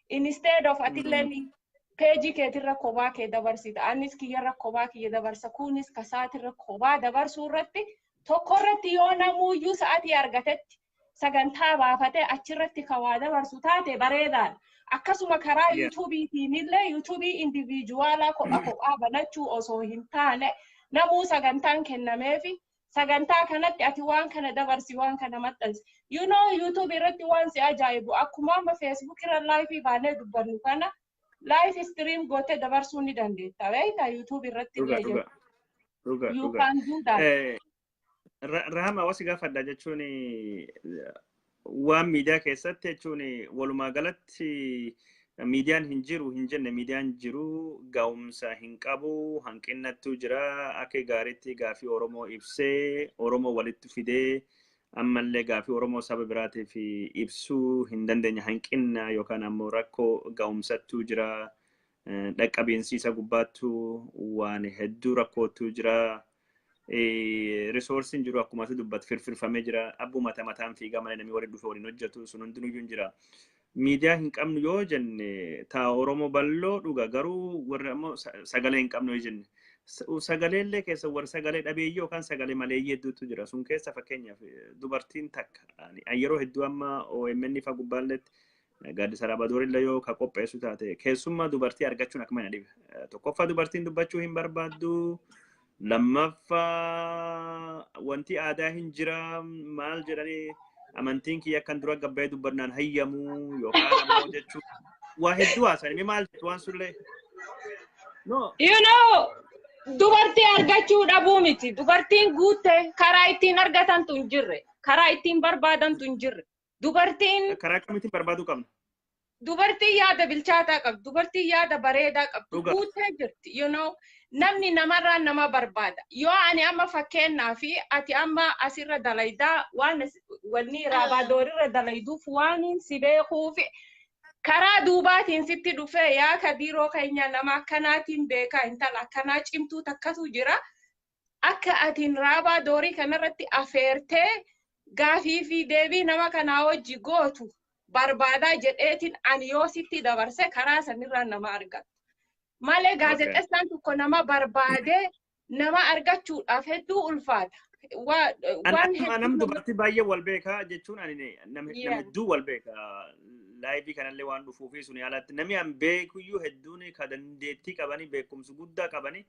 instead of atilleen peejii keetirra kophaa kee dabarsita, anis kiyyarra kophaa kiyya dabarsa, kunis kasaatirra kophaa dabarsuu irratti, tokko irratti yoo namuuyyuu sa'atii argatetti sagantaa baafatee achirratti ka waa dabarsu taate bareedaadha. Akkasuma karaa YouTube iitiin illee YouTube individual aa kopha kophaa banachuu osoo hin taane, namuu sagantaan kennameefi sagantaa kanatti ati waan kana dabarsi, waan kana maxxansi. YouTube irratti waan si ajaa'ibu, akkuma amma Facebook irra live baanee dubbannu kana live stream gootee dabarsuu ni dandeetta. Beektaa, YouTube irratti Dhuga illee dhuga. Dhuga you dhuga. can do that. Rahama, wasi gaafadha jechuun waan miidiyaa keessatti jechuun walumaa galatti miidiyaan hin jiru hin jenne, miidiyaan jiru ga'umsa hin qabu, hanqinnattu jira. Akka gaariitti gaafii Oromoo ibsee Oromoo walitti fidee ammallee gaafii Oromoo saba biraatiif ibsuu hin dandeenye, hanqinna yookaan ammoo rakkoo ga'umsattu jira. Dhaqqabiinsiisa gubbaattu waan hedduu rakkootu jira. Resource iin jiru akkuma ati dubbat firfirfamee jira. Abbuma mataan fiigaa malee namni waliin dhufe waliin hojjetu sun hundinuyyuu hin jira. Miidiyaa hin qabnu yoo jenne taa Oromoo bal'oo dhuga, garuu warri ammoo sagalee hin qabnu yoo jenne, sagaleellee keessa warri sagalee dhabeeyyii yookaan sagalee maleeyyii hedduutu jira. Sun keessa fakkeenyaaf dubartiin takka ani yeroo hedduu amma OMN fa gubbaalletti gaaddisa Raabadoorillee yoo ka qopheessu taate keessummaa dubartii argachuun akkuma hin dhibe. Tokkoffaa, dubartiin dubbachuu hin barbaaddu. Lammaffaa, wanti aadaa hin jira, maal jedhanii, amantiin kiyya akkan dura gabbayee dubbannaan hayyamuu yookaan ammoo jechuun waa hedduu haasa'anii maal jettu waan sullee. No. Dubartii argachuu dhabuu miti. Dubartiin guutte, karaa ittiin argatantu hin jirre. Karaa ittiin barbaadantu hin jirre. Dubartiin Karaa akkamittiin barbaaduu qabna? Dubartiin yaada bilchaataa qabdi. Dubartiin yaada bareedaa qabdi. Guuttee jirti. Namni namarraa nama barbaada. Yoo ani amma fakkeenyaa fi ati amma asirra dalaydaa waan wanni raabaadoorira dalayduuf waan si beekuuf karaa duubaatiin sitti dhufee, yaa Kadiiroo keenya, nama akkanaatiin beekaa, intala akkanaa cimtuu takkatu jira. Akka atiin raabaa doorii kanarratti afeertee gaafii fi deebii nama kanaa wajji gootu barbaadaa jedheetiin ani yoo sitti dabarse karaa sanirraa nama argata. Malee gaazexeessaan tokko nama barbaadee nama argachuudhaaf hedduu ulfaata. Waan Ani nam dubartii baay'ee wal beekaa jechuun ani nama hedduu wal beeka. Live kanallee waan dhufuu fi suni alatti namni an beekuyyuu hedduun ka dandeettii qabanii, beekumsa guddaa qabanii,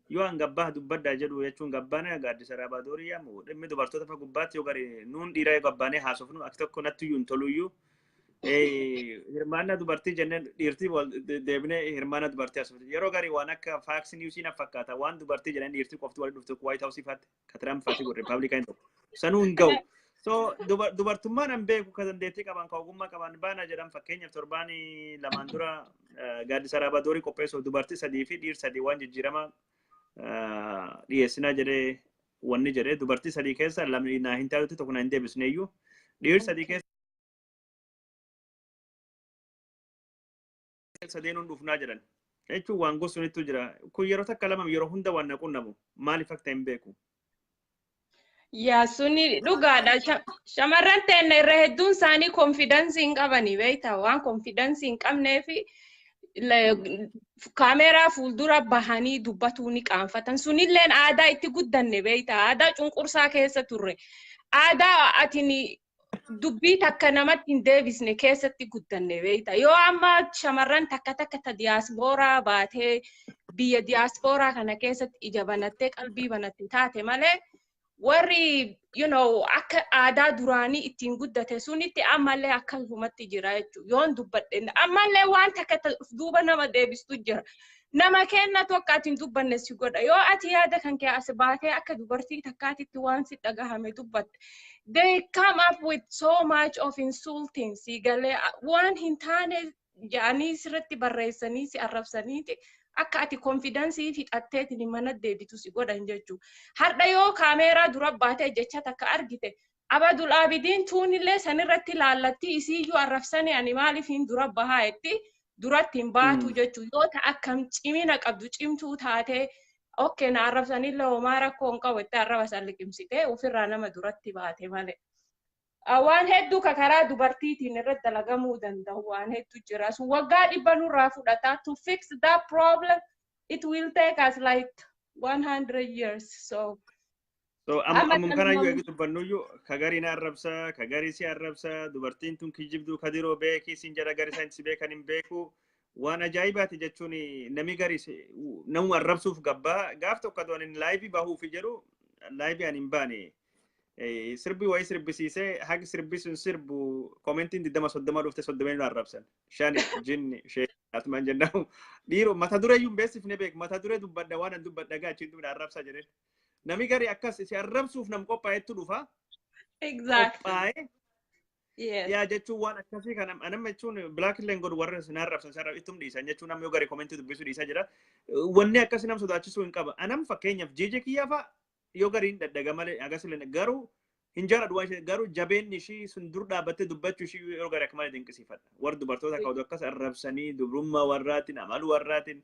yoo an gabbaa dubbaddaa jedhu jechuun gabbaana gaaddisa raabaadorii yaamu dhimmi dubartoota fa gubbaatti yoo gari nuun dhiiraa yoo gabbaanee haasofnu akka tokko nattiyyuu hin toluyyuu. Hirmaannaa dubartii jennee dhiirtii deebinee hirmaannaa dubartii haasofne yeroo garii waan akka Fox News na fakkaata, waan dubartii jedhanii dhiirtii qofti walitti dhufte White House faatti ka Trump faatti godhe Republican tokko sanuu hin ga'u. So dubartummaan an beeku ka dandeettii qaban, ka ogummaa qaban baana jedhan. Fakkeenyaaf torbaan 2n dura gaaddisa raabaadorii qopheessuuf dubartii sadii fi dhiir 3 waan jijjiirama dhiyeessinaa jedhee wanni jedhee dubartii sadii keessa lamni naa hin taatutti, tokko naa hin deebisneeyyuu, dhiir sadii keessa sadeenuun dhufnaa jedhan. Jechuun waan gosunittu jira. Kun yeroo takka lama yeroo hunda waan na qunnamu maaliif akka ta'e hin beeku. Yaa, suni dhugaadha. Shamarran teenna irra hedduun isaanii confidence hin qabani, beektaa, waan confidence hin qabneefi kaameeraa fuuldura bahanii dubbatuu ni qaanfatan. Sunilleen aadaa itti guddanne, beektaa, aadaa cunqursaa keessa turre. Aadaa atin dubbii takka namatti hin deebisne keessatti guddanne, beektaa. Yoo amma shamarran takka takka ta diyaaspooraa baatee biyya diyaaspooraa kana keessatti ija banattee qalbii banatte taate malee, warri akka aadaa duraanii ittiin guddate sunitti ammallee akkasumatti jira jechuudha. Yoon dubbadhe ammallee waan takka duuba nama deebistu jira. Nama kennatu akka ati hin dubbanne si godha. Yoo ati yaada kan kee as baatee akka dubartii takkaatitti waan si dhagahame dubbatte, they come up with so much of insulting, si galee, waan hin taane jedhanii sirritti barreessanii si arrabsaniiti. Akka ati confidence fixatteetiin mana deebitu si godhan jechuudha. Har'a yoo kaameeraa dura baatee jecha takka argite, Abadul Abidiin tuunillee sanirratti laallatti, isiiyyuu arrabsanii, ani maaliif hin dura bahaa jetti duratti hin baatu jechuudha. Yoo ta akkam cimina qabdu, cimtuu taatee, okay, na arrabsanillee homaa rakkoo hin qabu itti arraba san liqimsitee ofirraa nama duratti baate malee. Waan hedduu ka karaa dubartiitiin irratti dalagamuu danda'u waan hedduu jira. Sun waggaa 100 nurraa fudhata. To fix that problem, it will take us like 100 years. So, So amma kana iyyuu eegi dubbannuyyuu ka garii na arrabsa, ka garii si arrabsa, dubartiin tun kijibduu kadiroo beekii sin jedha, garii isaan si beekan hin beeku. Waan ajaa'ibaati jechuun nami garii namuma arrabsuuf gabbaa gaaf tokko aduun inni live bahuufi jedhu live ani hin baane. Sirbi wayii sirbisiisee haqi sirbi sun sirbu commentiin 20 30 dhufte, 30 nu arrabsan. Shani jinni shee atumaan jennamu dhiiroo mata duree iyyuu hin beeksifne beek, mata duree dubbadha waan an dubbadha gaachiin dubna arrabsa jedheen. Nami gari akkas si arrabsuuf nam qophaa'etu dhufa. Qophaa'ee. Yaa jechuun waan akkasii kana anamma jechuun block illee godhu, warra sin arrabsan sarara ittum dhiisan jechuun namni yoo gari commentii dubbisuu dhiisaa jira. Wanni akkasii nam sodaachisuu hin qaba. Anam fakkeenyaaf jeeje kiyyaa fa'a yoo gariin daddaga malee agas illee garuu hin jaaladhu waan ishee, garuu jabeenni ishii sun dur dhaabbattee dubbachuu ishii yeroo garii akka malee dinqisiifadha. Warri dubartoota ka'utu akkas arrabsanii dubrummaa warraatiin amaluu warraatiin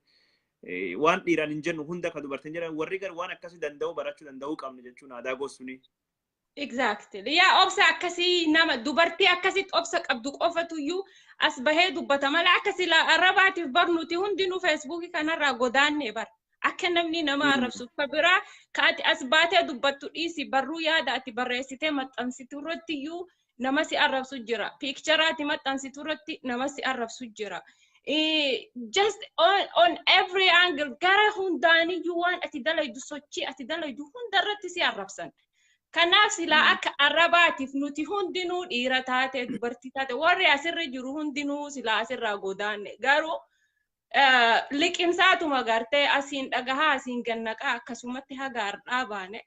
waan dhiiraan hin jennu hunda akka dubartiin jedhan, warri gar waan akkasii danda'uu barachuu danda'uu qabna jechuun aadaa gorsuni. Exactly. Yaa, obsa akkasii nama dubartii akkasitti obsa qabdu qofatuyyuu as bahee dubbata malee akka sila arrabaatiif bar nuti hundinuu Facebookii kanarraa godaanne bar. Akka namni nama arrabsu ka biraa ka ati as baatee dubbattu dhiisi, barruu yaada ati barreessitee maxxansitu irratti iyyuu nama si arrabsu jira. Picture ati maxxansitu irratti nama si arrabsu jira. Just on every angle, gara hundaaniyyuu waan ati dalaydu, sochii ati dalaydu hunda irratti si arrabsan. Kanaaf silaa akka arrabaatiif nuti hundinuu, dhiira taate dubartii taate, warri asirra jiru hundinuu silaa asirraa godaanne, garuu liqimsaatuma gartee asiin dhagahaa asiin gannaqaa akkasumatti haga har'aa baane.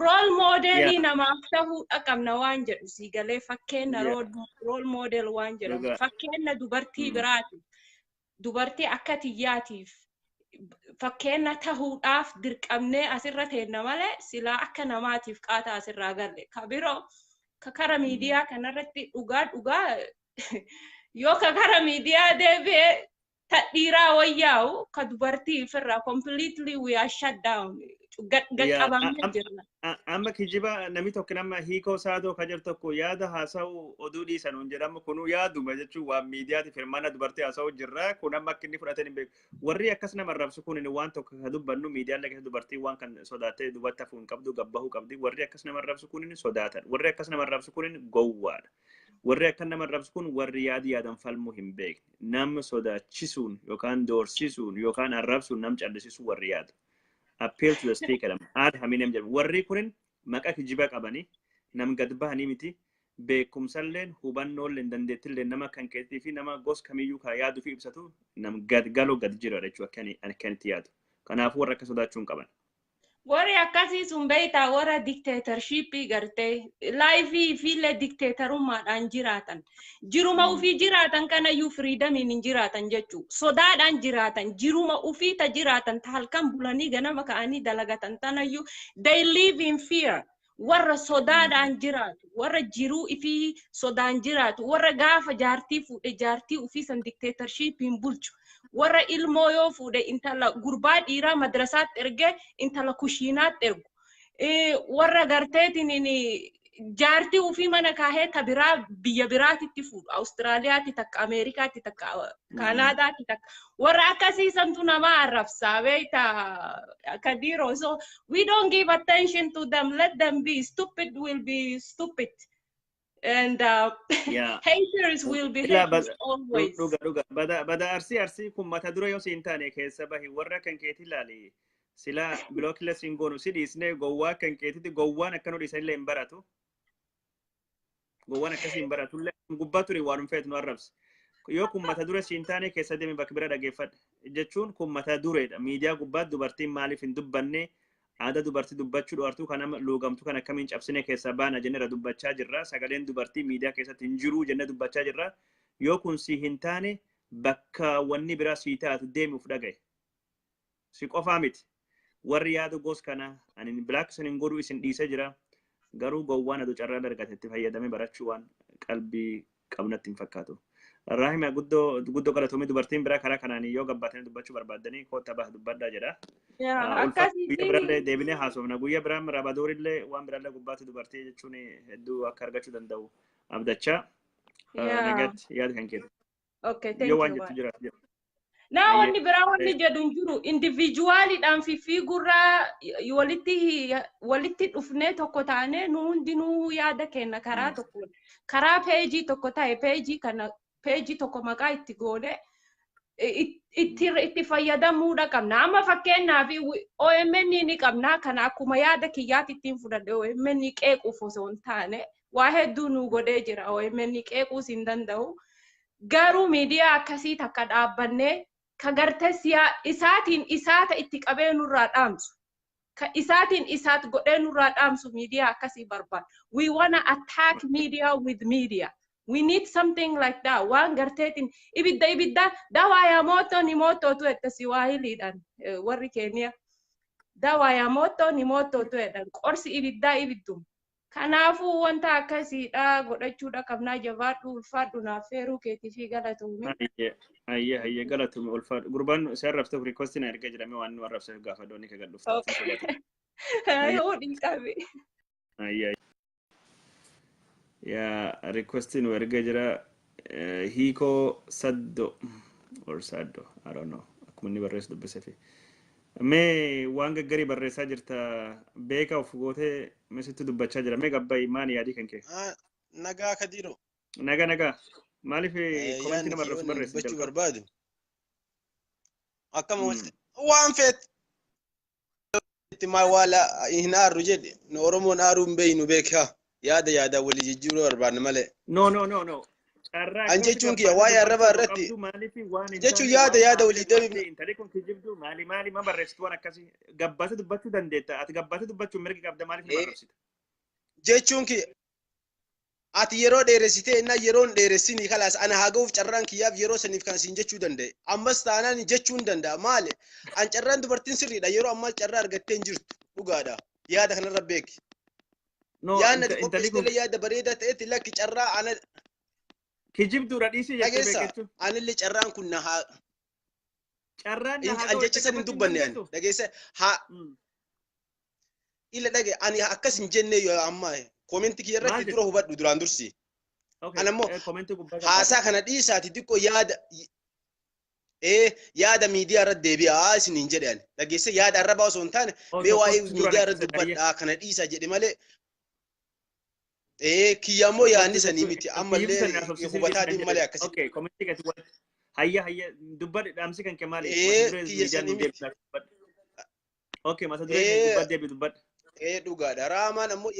Role modelii namaaf ta'uu qabna waan jedhu sii galee, fakkeenya role model waan jedhamu, fakkeenya dubartii biraatiif, dubartii akka tiyyaatiif fakkeenya tahuudhaaf dirqamnee asirra teenna malee silaa akka namaatiif qaata asirraa galle. Ka biroo ka kara miidiyaa kanarratti, dhugaa dhugaa yoo ka kara miidiyaa deebi'ee ta dhiiraa wayyaa'u, ka dubartii ofirraa completely we are shut down, gaqqabamnee jirra. Amma kijiba namni tokko nama hiikoo saadoo ka jedhu tokko yaada haasa'u oduu dhiisan hin jedhamu, kunuu yaaduma jechuun waan miidiyaatiif hirmaannaa dubartii haasa'u jirra. Kun amma akka inni fudhatan hin beeku. Warri akkas nama arrabsu kun waan tokko ka dubbannu, miidiyaan keessa dubartii waan kan sodaattee dubbatti hafuu hin qabdu, gabbahuu qabdi. Warri akkas nama arrabsu kun sodaatan. Warri akkas nama arrabsu kun gowwaadha. Warri akka nama arrabsu kun warri yaadi yaadan falmuu hin beekne. Nama sodaachisuun yookaan doorsisuun yookaan arrabsuun nam callisiisuu warri yaadu. Appeal to the stick jedhama. Ad hominem jedhama. Warri kunin maqaa kijiba qabanii nam gad bahanii miti, beekumsalleen hubannoolleen dandeettillee nama kan keetii fi nama gos kamiyyuu kan yaaduu fi ibsatu nam gad galoo gad jira jechuudha akka inni itti yaadu. Kanaafuu warra akka sodaachuu hin qaban. Warri akkasii sun beektaa, warra dictatorshipii gartee lifeii fiillee dictatorummaadhaan jiraatan. Jiruma ufii jiraatan kanayyuu freedomiin hin jiraatan jechuu. Sodaadhaan jiraatan. Jiruma ufii ta jiraatan, ta halkan bulanii ganama ka'anii dalagatan tanayyuu they live in fear. Warra sodaadhaan jiraatu, warra jiruu ifii sodaan jiraatu, warra gaafa jaartii fuudhe jaartii ufii san dictatorshipiin bulchu, warra ilmoo yoo fuudhe intala gurbaa dhiiraa madrasaatti ergee intala kushiinaatti ergu, warra garteetiin jaartii ufii mana kaahee ta biraa biyya biraatitti fuudhu, Awustiraaliyaatti takka, Ameerikaatti takka, Kaanaadaatti takka, warra akkasiisantu nama arrabsaa beektaa, Kadiroo. So we don't give attention to them. Let them be stupid, will be stupid, and haters will be haters always. Dhuga dhuga, bada bada arsii arsii kun mata dure yoo siin taane keessa bahi, warra kan keeti ilaali. Sila blockila siin goonu si dhiisne, gowwaa kan keetitti gowwaan akka nu dhiisanillee hin baratu. Gowwaan akkasii hin baratullee gubbaa ture waan feetu nu arrabse. Yoo kun mata dure siin taane keessa deemi, bakka bira dhageeffadha. Jechuun kun mata dureedha. Miidiyaa gubbaatti dubartiin maaliif hin dubbanne, aadaa dubartii dubbachuu dhoartuu kan nama luugamtu kan akkamiin cabsine keessaa baana jennee irra dubbachaa jirra. Sagaleen dubartii miidiyaa keessatti hin jiru jennee dubbachaa jirra. Yoo kun si hin taane Bakka wanni biraa sii taatu deemi uf dhagaye. Si qofaa miti. Warri yaada gos kana ani bilaak isin hin godhu, isin dhiisee jira. Garuu gowwaan aduu carraa argate itti fayyadamee barachuu waan qalbii qabnatti hin fakkaatu. Rahima, guddoo guddoo galatoomii. Dubartiin biraa karaa kanaan yoo gabbaatanii dubbachuu barbaaddanii koottaa baha dubbadhaa jedha. Akkasii. Guyyaa biraallee deebinee haasofna. Guyyaa biraan rabadoorillee waan biraallee gubbaatti dubartii jechuun hedduu akka argachuu danda'u abdachaa. Nagaatti, yaada kan kennu. Okay, thank Yoo waan you. jettu jiraatu. Na wanni biraa wanni jedhu hin jiru. Individualiidhaan fiigurraa walitti dhufnee tokko taanee nu hundinuu yaada kenna karaa tokkoon. Karaa peejii tokko ta'e, peejii kana peejii tokko maqaa itti goone itti fayyadamuudha qabna. Amma fakkeenyaaf OMN ni qabna. Kana akkuma yaada kiyyaatti ittiin fudhadhe. OMN qeequuf osoo hin taane, waa hedduu nu godhee jira. OMN qeequus hin danda'u. Garuu miidiyaa akkasii takka dhaabbannee ka gartee isaatiin isaata itti qabee nurraa dhaamsu. Ka isaatiin isaat godhee nurraa dhaamsu miidiyaa akkasii barbaada. We wanna attack media with media. We need something like that. Waan garteetiin ibidda ibidda dawa ya moto ni moto tu jette Siwaahiliidhaan warri Keeniyaa. Dawa ya moto ni moto tu jedhan. Qorsi ibiddaa ibidduma. Kanaafuu wanta akkasiidha godhachuudha qabnaa. Jabaadhu, ulfaadhu, naaf feeruu keetii fi galatoomi. Hayyee hayyee hayyee, galatoomi, ulfaadhu. Gurbaan si arrabsuuf requestiin erga jedhamee waan nu arrabsuuf gaafa doonii ka gad dhuftu. Okay. Hudhii qabi. Hayyee. Yaa, requestiin nu erga jira, hiikoo saddo or saddo, I don't know, akkuma inni barreessu dubbisee fi. Mee waan gaggarii barreessaa jirta, beeka of gootee misitti dubbachaa jira. Mee gabbayi, maali yaadii kan kee? Nagaa, Kadiiro. Nagaa, nagaa. Maaliif commentii Yaadni nama arrabsu kiyyoon barreessu dubbachuu jalqaba? barbaadu. Akkama walitti waan feet maal waala hin aarru jedhe. Nu Oromoon aaruu hin beeynu, beekaa, yaada yaada walii jijjiiruu barbaanna malee. No, no, no, no. Carraa An akkamitti jechuun kiyya gabbaatee waa'ee arrabaa dubbachuu irratti qabdu? Maaliif waan hin jechuun taane yaada waan yaada walii haasa'e deebifna. Intalli kun kijibdu maali maali ma barreessitu waan akkasii? Gabbaatee dubbachuu dandeetta. Ati gabbaatee dubbachuu mirga qabda, maaliif nama arrabsita? Jechuun kiyya ati yeroo dheeressitee innaa yeroon dheeressinii kalaas ana haa ga'uuf carraan kiyyaaf yeroo saniif kan siin jechuu danda'e. Ammas taanaan jechuu hin danda'a. Maali? An carraan dubartiin sirriidha. Yeroo ammaa carraa argattee hin jirtu. Dhugaadha. Yaada kanarra beeki. No, Yaadni ati intalli kun qopheessitellee yaada bareedaa ta'etti lakki carraa ana kijibduudha, dhiisii jettee dhageessa. beekachuu. Anillee carraan kun na haa Carraan na haa an ga'u jecha jettee san hin qabachuu hin dubbanne ani. dandeettu? Dhageessa haa ila dhage, ani akkas hin jenne yoo ammaa commentii kiyya Maal irratti jette? dura hubadhu duraan dursi. Okay, Ana immoo commentii gubbaa haasaa gabaabaa. kana dhiisaati xiqqoo yaada yaada miidiyaa irratti deebi'aa isiniin jedhe ani. Dhageesse, yaada arrabaa osoo hin taane Oh, mee waa'ee tokkotti duraan miidiyaa irratti akkas jedhe. dubbadhaa kana dhiisaa jedhe malee kiyya immoo yaadni sanii miti, ammallee hubataa deemu malee akkasi. Okay, commentii gadi wal hayya hayya dubbadhe, dhaamsi kan kee maali? Mata duree Kiyya miidiyaan sanii nu miti. deebisa dubbadhe. Okay, mata duree kee gubbaa deebi dubbadhe. Dhugaadha. Raamaan ammoo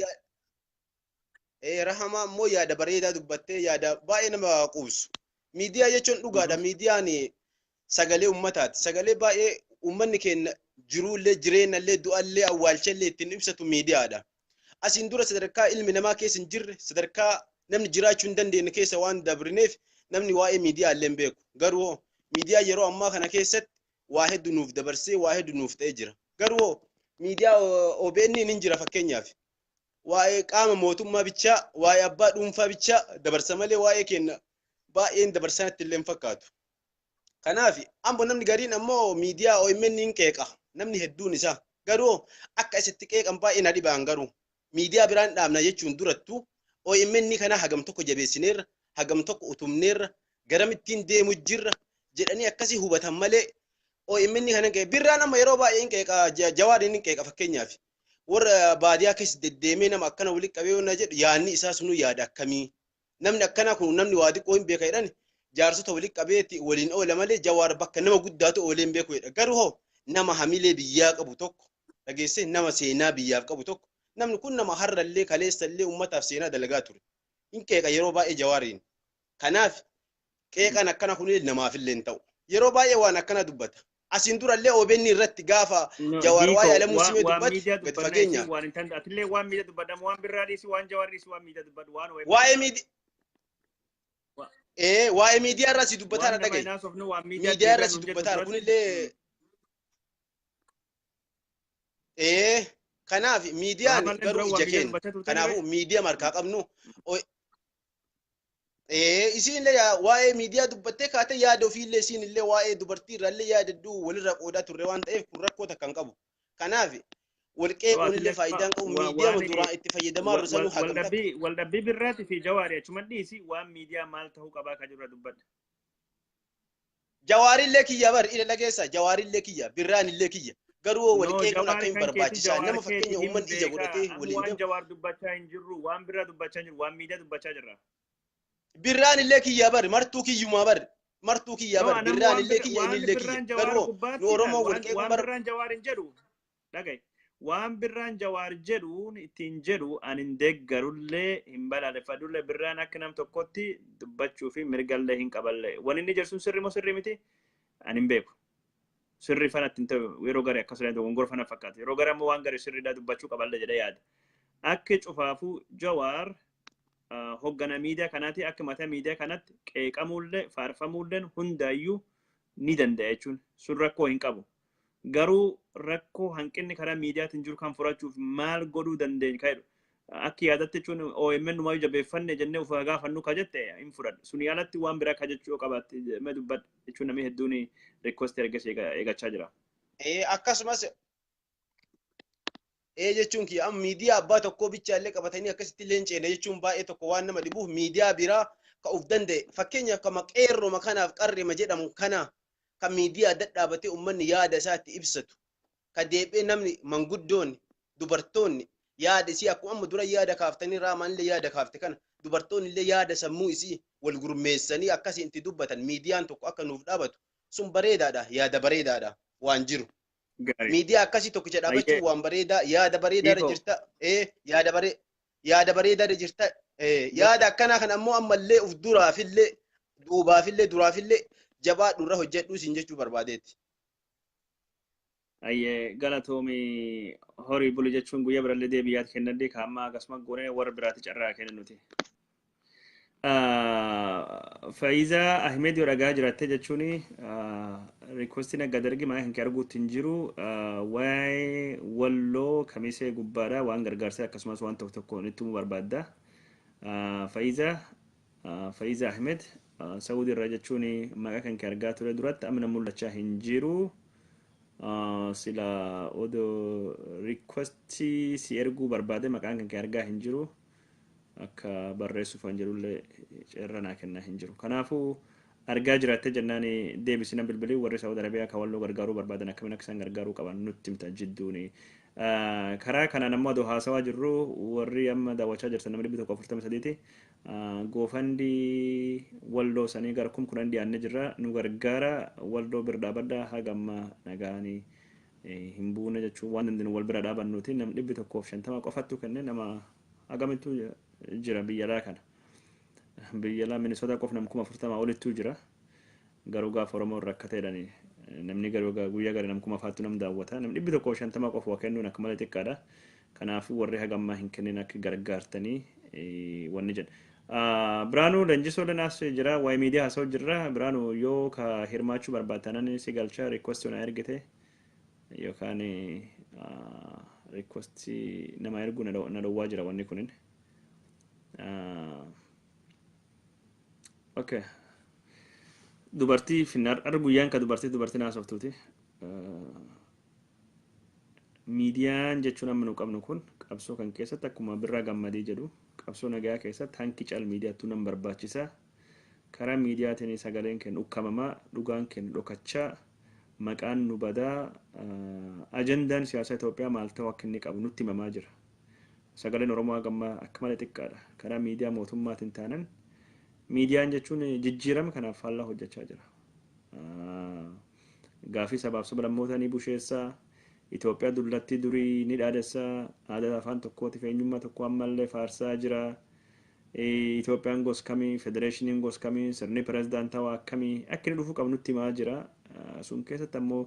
Rahamaa ammoo yaada bareedaa dubbattee, yaada baay'ee nama quubsu. Miidiyaa jechuun dhugaadha. Miidiyaan sagalee ummataati. Sagalee baay'ee uummanni keenya jiruullee, jireenyallee, du'allee, awwaalchallee ittiin ibsatu miidiyaadha. Asiin dura sadarkaa ilmi namaa keessa hin jirre, sadarkaa namni jiraachuu hin dandeenye keessa waan dabrineef namni waa'ee miidiyaa illee hin beeku. Garuu miidiyaa yeroo ammaa kana keessatti waa hedduu nuuf dabarsee, waa hedduu nuuf ta'ee jira. Garuu miidiyaa OBN ni jira fakkeenyaaf. Waa'ee qaama mootummaa bichaa, waa'ee abbaa dhuunfaa bichaa dabarsa malee waa'ee keenya baay'een dabarsanatti illee hin fakkaatu. Kanaaf ammoo namni gariin ammoo miidiyaa OMN hin qeeqa. Namni hedduun isaa. Garuu akka isitti qeeqan baay'ee na dhibaan, garuu miidiyaa biraan dhaabna jechuun durattuu OMN kana hagam tokko jabeessineerra, hagam tokko utumneerra, garamittiin deemu jirra jedhanii akkasii hubatan malee OMN kana qeeqa. Birraan amma yeroo baay'ee hin qeeqa, Jawaariin hin qeeqa fakkeenyaaf. Warra baadiyaa keessa deddeemee nama akkana walitti qabee yoo na jedhu, yaadni isaa sunuu yaada akkamii? Namni akkanaa kun namni waa xiqqoo hin beeka jedhan, jaarsota walitti qabeetti waliin oola malee Jawaar bakka nama guddaatu oolee hin beeku jedha. Garuu hoo nama hamilee biyyaa qabu tokko, dhageessee, nama seenaa biyyaaf qabu tokko, namni kun nama har'allee kaleessallee uummataaf seenaa dalagaa ture. Hin qeeqa yeroo baay'ee Jawaariin. Kanaaf qeeqan akkana kunillee namaafillee hin ta'u. Yeroo baay'ee waan akkana dubbata. Asiin durallee OBN irratti gaafa Jawaar waa'ee Alamuu Simee waan dubbate miidiyaa gadi dubbannaa fageenya. isii waan hin taane, atillee waan miidiyaa dubbadhamu waan birraa dhiisi, waan Jawaar dhiisi, waan miidiyaa dubbadhu, waan OMN. Waa'ee miidiyaa Waa'ee miidiyaa irraa si dubbataa Waan nama dhagaye. hin haasofnu waan miidiyaa Miidiyaa irraa deebi'an si nuun jettu dubbataa duratti. kunillee kanaaf miidiyaan Raamallee garuu dura waan ija miidiyaa keenya. dubbachaa turte ture. Kanaafuu miidiyaa markaa qabnu. Isiinillee waa'ee miidiyaa dubbattee kaatee yaada ofiillee isiinillee waa'ee dubartii irraallee yaada hedduu walirra qoodaa turre waan ta'eef kun rakkoo takka hin qabu. Kanaaf wal qeequun illee faayidaan qabu miidiyaa Waan duraan itti fayyadamaa jirru sanuu hagam takka. Waldhabbii birraatii fi jawaarii achuma dhiisi waan miidiyaa maal ta'uu qabaa kan jirra dubbadha. Jawaarillee kiyya bar ila dhageessa, jawaarillee kiyya, birraanillee kiyya, garuu wal No, qeequun jawaar akkamiin kan keeti barbaachisaa jawaar nama keeti fakkeenya hin uummanni ija beekaa. godhatee Amma waliin waan deemu. Jawaar dubbachaa hin jirru, waan biraa dubbachaa hin jirru, waan miidiyaa dubbachaa jirra. Birraanillee kiyya bar, martuu kiyyumaa bar, martuu kiyya No, bar, anam waan birraanillee birra kiyya, waan innillee kiyya, birraan jawaar garuu nu gubbaatti Oromoo wal waan qeequun waan bar birraan jawaar hin jedhu dhagaye. Waan birraan jawaar jedhuun ittiin jedhu ani hin deeggarullee hin balaaleffadhullee, birraan akka nam tokkotti dubbachuu fi mirgallee hin qaballee. Wanni inni jedhu sun sirrii moo sirrii miti? Ani hin beeku. Sirrii fana ittiin ta'u yeroo garii akkasuma dogongora fana fakkaata. Yeroo garii ammoo waan garii sirriidhaa dubbachuu qaballee jedhee yaada. Akka cufaafuu jawaar hoggana miidiyaa kanaati, akka mataa miidiyaa kanatti qeeqamuullee faarfamuulleen hundaayyuu ni danda'a jechuun sun rakkoo hin qabu. Garuu rakkoo hanqinni karaa miidiyaatiin jiru kan furachuuf maal godhuu dandeenya kan jedhu. Akka yaadaatti jechuun OMN numaayyuu jabeeffanne jennee of gaafannu ka jette hin fudhadhu. Suni alatti waan biraa ka jechuu yoo qabaatte mee dubbadhu jechuun namni hedduun request ergas eegachaa jira. Akkasumas jechuun kiyya amma miidiyaa abbaa tokkoo bichaallee qabatanii akkasitti illee hin ceene jechuun baay'ee tokko waan nama dhibuuf, miidiyaa biraa ka uf danda'e, fakkeenyaaf kama qeerroma kanaaf qarrema jedhamu kana, ka miidiyaa dadhaabatee uummanni yaada isaa itti ibsatu, ka deebi'ee namni manguddoonni dubartoonni yaada isii akkuma amma dura yaada kaaftanii raamaanillee yaada kaafte kana, dubartoonni illee yaada sammuu isii wal gurmeessanii akkasiin itti dubbatan miidiyaan tokko akka nuuf dhaabatu sun bareedaadha, yaada bareedaadha waan jiru. Gaarii. Miidiyaa akkasii tokkicha dhaabachuun Ayyee. waan bareedaa, yaada bareedaadha Hiikoo. jirta, yaada bareedaadha jirta, yaada akkanaa kan ammoo ammallee uf duraafillee duubaafillee duraafillee jabaadhu irra hojjedhuu siin jechuu barbaadeetti. Ayyee, galatoomi, horii buli jechuun guyyaa birallee deebiyaati kennadhe ka amma akkasuma goonee warra biraatti carraa kenna nuti. Faayiza Ahmed yoo dhagaa jiraatte jechuun requestiin akka dargi maqaa kan kee arguutti hin jiru, waa'ee walloo kamisee gubbaadha waan gargaarsa akkasumas waan tokko tokko itti himuu barbaadda. Faayiza Ahmed Saudi irraa jechuun maqaa kan kee argaa ture duratti, amma mul'achaa hin jiru. Sila odoo requestii si erguu barbaade maqaan kan kee argaa hin jiru. Akka barreessuuf waan jedhullee carraa naa kennaa hin jiru. Kanaafuu argaa jiraattee jennaan deebisina bilbilii, warri Saawud Arabiyaa kan walloo gargaaruu barbaadan akkamiin akka isaan gargaaruu qaban nutti himta jidduuni. Karaa kanaan ammoo adoo haasawaa jirru, warri amma daawwachaa jirtan nama 143ti. GoFundMe walloo sanii gara 10,000 dhiyaannee jirra, nu gargaara, walloo bira dhaabadha, haga amma nagaanii hin buune jechuun waan dandeenyu wal bira dhaabannuti. Nam 150 qofattu kenne, nama hagamittu jira biyya alaa kana. Biyya alaa Minisoota qof nam 40,000 olittuu jira. Garuu gaafa Oromoo rakkateedhani namni garuu guyyaa gara nam 4,000tu nam daawwata. Nam 150 qofa waa kennuun akka malee xiqqaadha. Kanaafuu warri hagammaa hin kennin akka gargaartanii wanni jedha. Biraanuu Leenjisoo Lanaas jira, waa'ee miidiyaa haasa'u jirra. Biraanuu, yoo ka hirmaachuu barbaaddan si galcha, request na ergite yookaan request nama erguu na dhowwaa jira wanni kunin. Okay. Dubartii finnar ar guyyaan ka dubartii naasoftuuti. Miidiyaan jechuun amma nu qabnu kun qabsoo kan keessatti akkuma birraa gammadii jedhu qabsoo nagaa keessatti hanki cal miidiyaattuu nan barbaachisa. Karaa miidiyaatiin sagaleen kennu ukkamamaa, dhugaan kennu dhokachaa, maqaan nu badaa, ajandaan siyaasa Itoophiyaa maal ta'u akka inni qabu nutti himamaa jira. Sagaleen Oromoo hagammaa akka malee xiqqaadha. Karaa miidiyaa mootummaatiin taanan miidiyaan jechuun jijjiirama kanaaf faallaa hojjechaa jira. Gaafii sabaaf sablammoota ni busheessaa. Itoophiyaa dullattii durii ni dhaadessaa. Aadaa afaan tokkootiif eenyummaa tokko ammallee faarsaa jira. Itoophiyaan gos kamii, federeeshiniin gos kamii, sirni pirezidaantawaa akkamii akka inni dhufuu qabu nutti himaa jira. Sun keessatti ammoo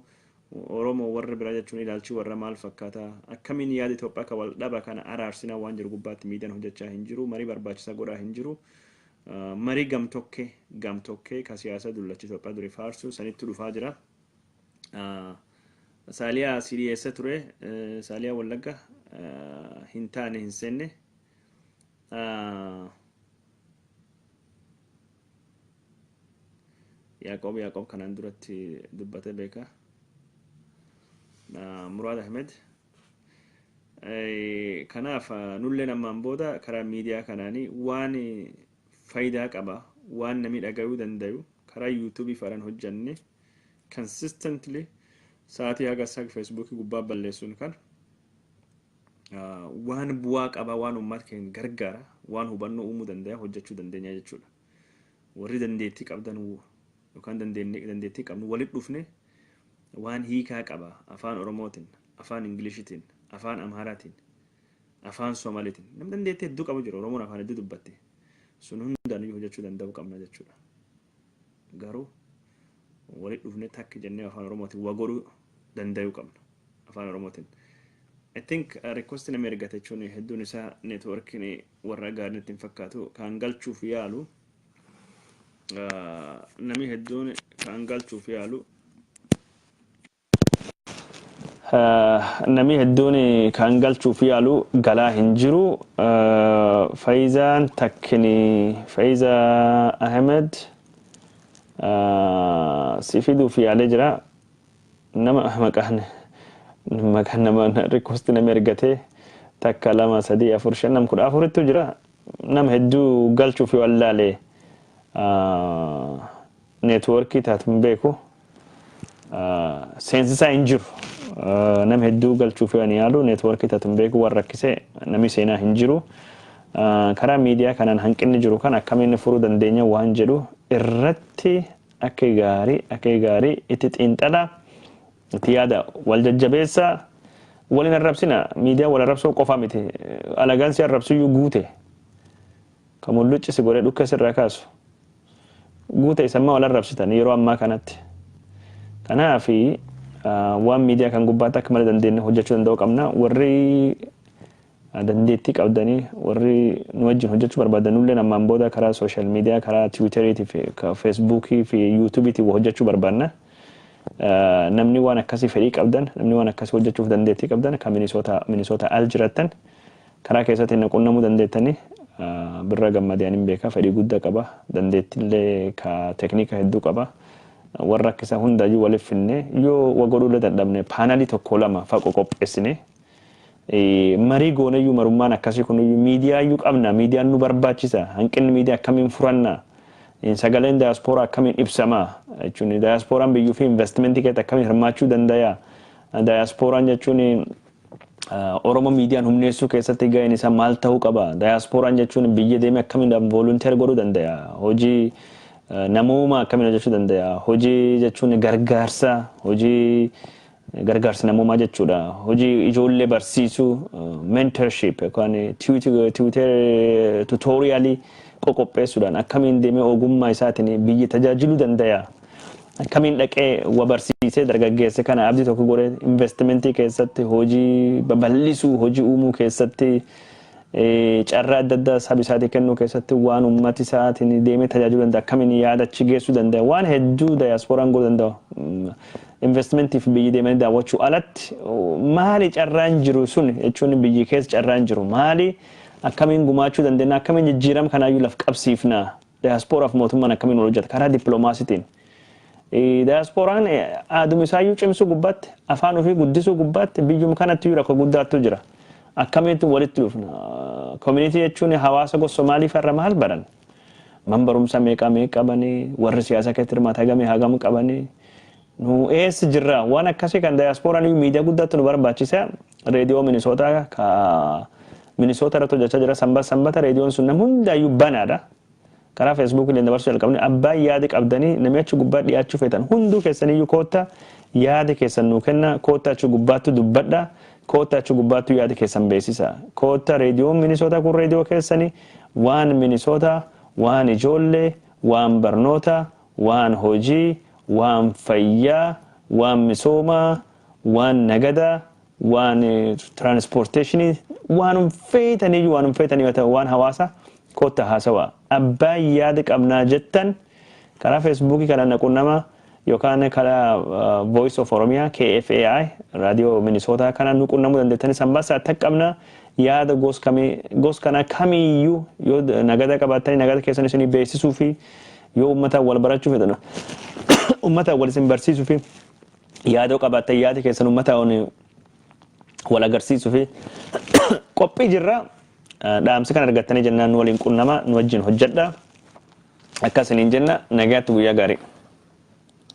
Oromoo warra biraa jechuun ilaalchi warra maal fakkaata, akkamiin yaada Itoophiyaa kan wal dhaba kana araarsinaa waan jiru gubbaatti miidiyaan hojjechaa hin jiru, marii barbaachisaa godhaa hin jiru. Marii gamtokkee gamtokkee ka siyaasa dullacha Itoophiyaa durii faarsu sanitti dhufaa jira. Saaliyaa si dhiyeessa ture, Saaliyaa Wallagga hin taane, hin seenne. Yaaqoob Yaaqoob kanaan duratti dubbate beeka. Muraad Ahmed. Kanaaf nulleen ammaan booda karaa miidiyaa kanaanii waan faayidaa qaba, waan namni dhagayuu dandayu, karaa YouTubeii fa'aan hojjanne, consistently sa'aatii haga isaa Facebookii gubbaa balleessuun kan waan bu'aa qaba, waan uummata keenya gargaara, waan hubannoo uumuu danda'a hojjechuu dandeenya jechuudha. Warri dandeettii qabdan yookaan dandeettii qabnu walitti dhufne waan hiikaa qaba afaan Oromootiin, afaan Ingiliishitiin, afaan Amhaaraatiin, afaan Somaaliitiin, namni dandeettii hedduu qabu jira. Oromoon afaan hedduu dubbatti. Sun hundaan iyyuu hojjechuu danda'uu qabna jechuudha. Garuu walitti dhufne takka jennee afaan Oromootiin waa godhuu danda'uu qabna afaan Oromootiin. I think request namni ergate jechuun hedduun isaa networkiin warra gaariin ittiin fakkaatu. Kan galchuuf yaalu, namni hedduun kan galchuuf yaalu, namni hedduun kan galchuuf yaalu galaa hin jiru. Faayizaan takkini, Faayizaa Ahmed si fiduuf yaalee jira. Nama maqaan nama request namni ergate takka, lama, sadii, afur, shan, nam 14ttu jira. Nama hedduu galchuuf yoo allaale networkii taatu hin beeku. Seensisaa hin jiru. Nama hedduu galchuuf yoo ani yaalu networkii taatu hin beeku, warra rakkisee namni seenaa hin jiru. Karaa miidiyaa kanaan hanqinni jiru kan akkamiin furuu dandeenya waan jedhu irratti akka gaarii itti xiinxalaa, itti yaada, wal jajjabeessaa, waliin arrabsina. Miidiyaa wal arrabsuu qofa miti, alagaan si arrabsuyyuu guute, kan mullucci si godhee dhukkee sirraa kaasu guute, isammaa wal arrabsitan yeroo ammaa kanatti. Kanaafi waan miidiyaa kan gubbaatti akka malee dandeenye hojjechuu danda'uu qabna. Warri dandeettii qabdanii, warri nu wajjin hojjechuu barbaadan illee, ammaan booda karaa social media, karaa Twitteriitii fi Facebookii fi YouTubeiitiin hojjechuu barbaanna. Namni waan akkasii fedhii qabdan, namni waan akkasii hojjechuuf dandeettii qabdan, kan Minisoota al jirattan, karaa keessatti na qunnamuu dandeettanii. Birra Gammadee ani beeka, fedhii guddaa qaba, dandeettiillee ka tekniika hedduu qaba. Warra akkasa hundayyuu waliif finne, yoo wa godhuullee dadhabne, panelii tokko lama fa'a qopheessine marii gooneyyuu, marummaan akkasii kunuyyuu miidiyaayyuu qabna, miidiyaan nu barbaachisa, hanqinni miidiyaa akkamiin furanna, sagaleen daayaspooraa akkamiin ibsama jechuun, daayasporaan biyyuu fi investmentii keessatti akkamiin hirmaachuu danda'a, daayasporaan jechuun Oromoo miidiyaan humneessuu keessatti gaheen isaa maal ta'uu qaba, daayasporaan jechuun biyya deemee akkamiin volunteer godhuu danda'a, hojii namooma akkamiin hojjechuu danda'a, hojii jechuun gargaarsa, hojii gargaarsa namoomaa jechuudha. Hojii ijoollee barsiisuu, mentorship yookaan tutorialii qoqopheessuudhaan akkamiin deemee ogummaa isaatiin biyya tajaajiluu danda'a. Akkamiin dhaqee wa barsiisee dargaggeesse kana abdii tokko godhee investmentii keessatti, hojii babal'isuu, hojii uumuu keessatti, carraa adda addaa saba isaatii kennuu keessatti, waan uummati isaatiin deemee tajaajiluu danda'a, akkamiin yaadachi geessuu danda'a, waan hedduu daayasporaan godhuu danda'a. Investmentiif biyyi deemanii daawwachuu alatti maali carraan jiru sun jechuun, biyyi keessa carraan jiru maali, akkamiin gumaachuu dandeenya, akkamiin jijjiirama kanaayyuu laf qabsiifna, daayasporaaf mootummaan akkamiin wal hojjeta karaa dippiloomaasiitiin. Daayasporaan aaduma isaayyuu cimsuu gubbaatti, afaan ofii guddisuu gubbaatti, biyyuma kanatti iyyuu rakkoo guddaatu jira. Akkamitti walitti dhufna? Community jechuun hawaasa gosa Somaalii farra maal baran? Man barumsa meeqa meeqa qabanii? Warri siyaasa keessatti hirmaata hagamii hagam qabanii? Nu eessa jirra? Waan akkasii kan daayasporaan iyyuu miidiyaa guddaatti nu barbaachisa. Reediyoo Minisootaa ka Minisoota irratti hojjechaa jira. Sanbata sanbata reediyoon sun nama hundaayyuu banaadha. Karaa Facebookii illee dabarsuu jalqabne. Abbaan yaada qabdanii, namni achi gubbaa dhiyaachuu feetan hunduu keessaniyyuu, koottaa yaada keessan nuu kenna, koottaa achi gubbaattu dubbadha, koottaa achi gubbaattu yaada keessan beeksisa. Koottaa, reediyoon Minisootaa kun reediyoo keessanii, waan Minisootaa, waan ijoollee, waan barnoota, waan hojii, waan fayyaa, waan misoomaa, waan nagadaa, waan transportationii, waan feetaniyyuu, waan feetanii yoo ta'u, waan hawaasa Kottaa haasawaa. Abbaan yaada qabnaa jettan karaa Feesbuukii kana na qunnama yookaan karaa Voice of Oromia KFAI raadiyoo Minisootaa kana nu qunnamuu dandeettanii. Sanbaa akka qabna yaada gos kamii gos kana kamiiyyuu yoo nagada qabaattanii, nagada keessan isinii beeksisuu fi yoo uummata wal barachuu fedhan, uummata wal isin barsiisuu fi yaada qabaattan, yaada keessan uummata wal agarsiisuu fi qophii jirra. Dhaamsi kan argattanii jennaan nu waliin qunnama, nu wajjin hojjedha. Akkasiniin jenna, nagaatti, guyyaa gaarii.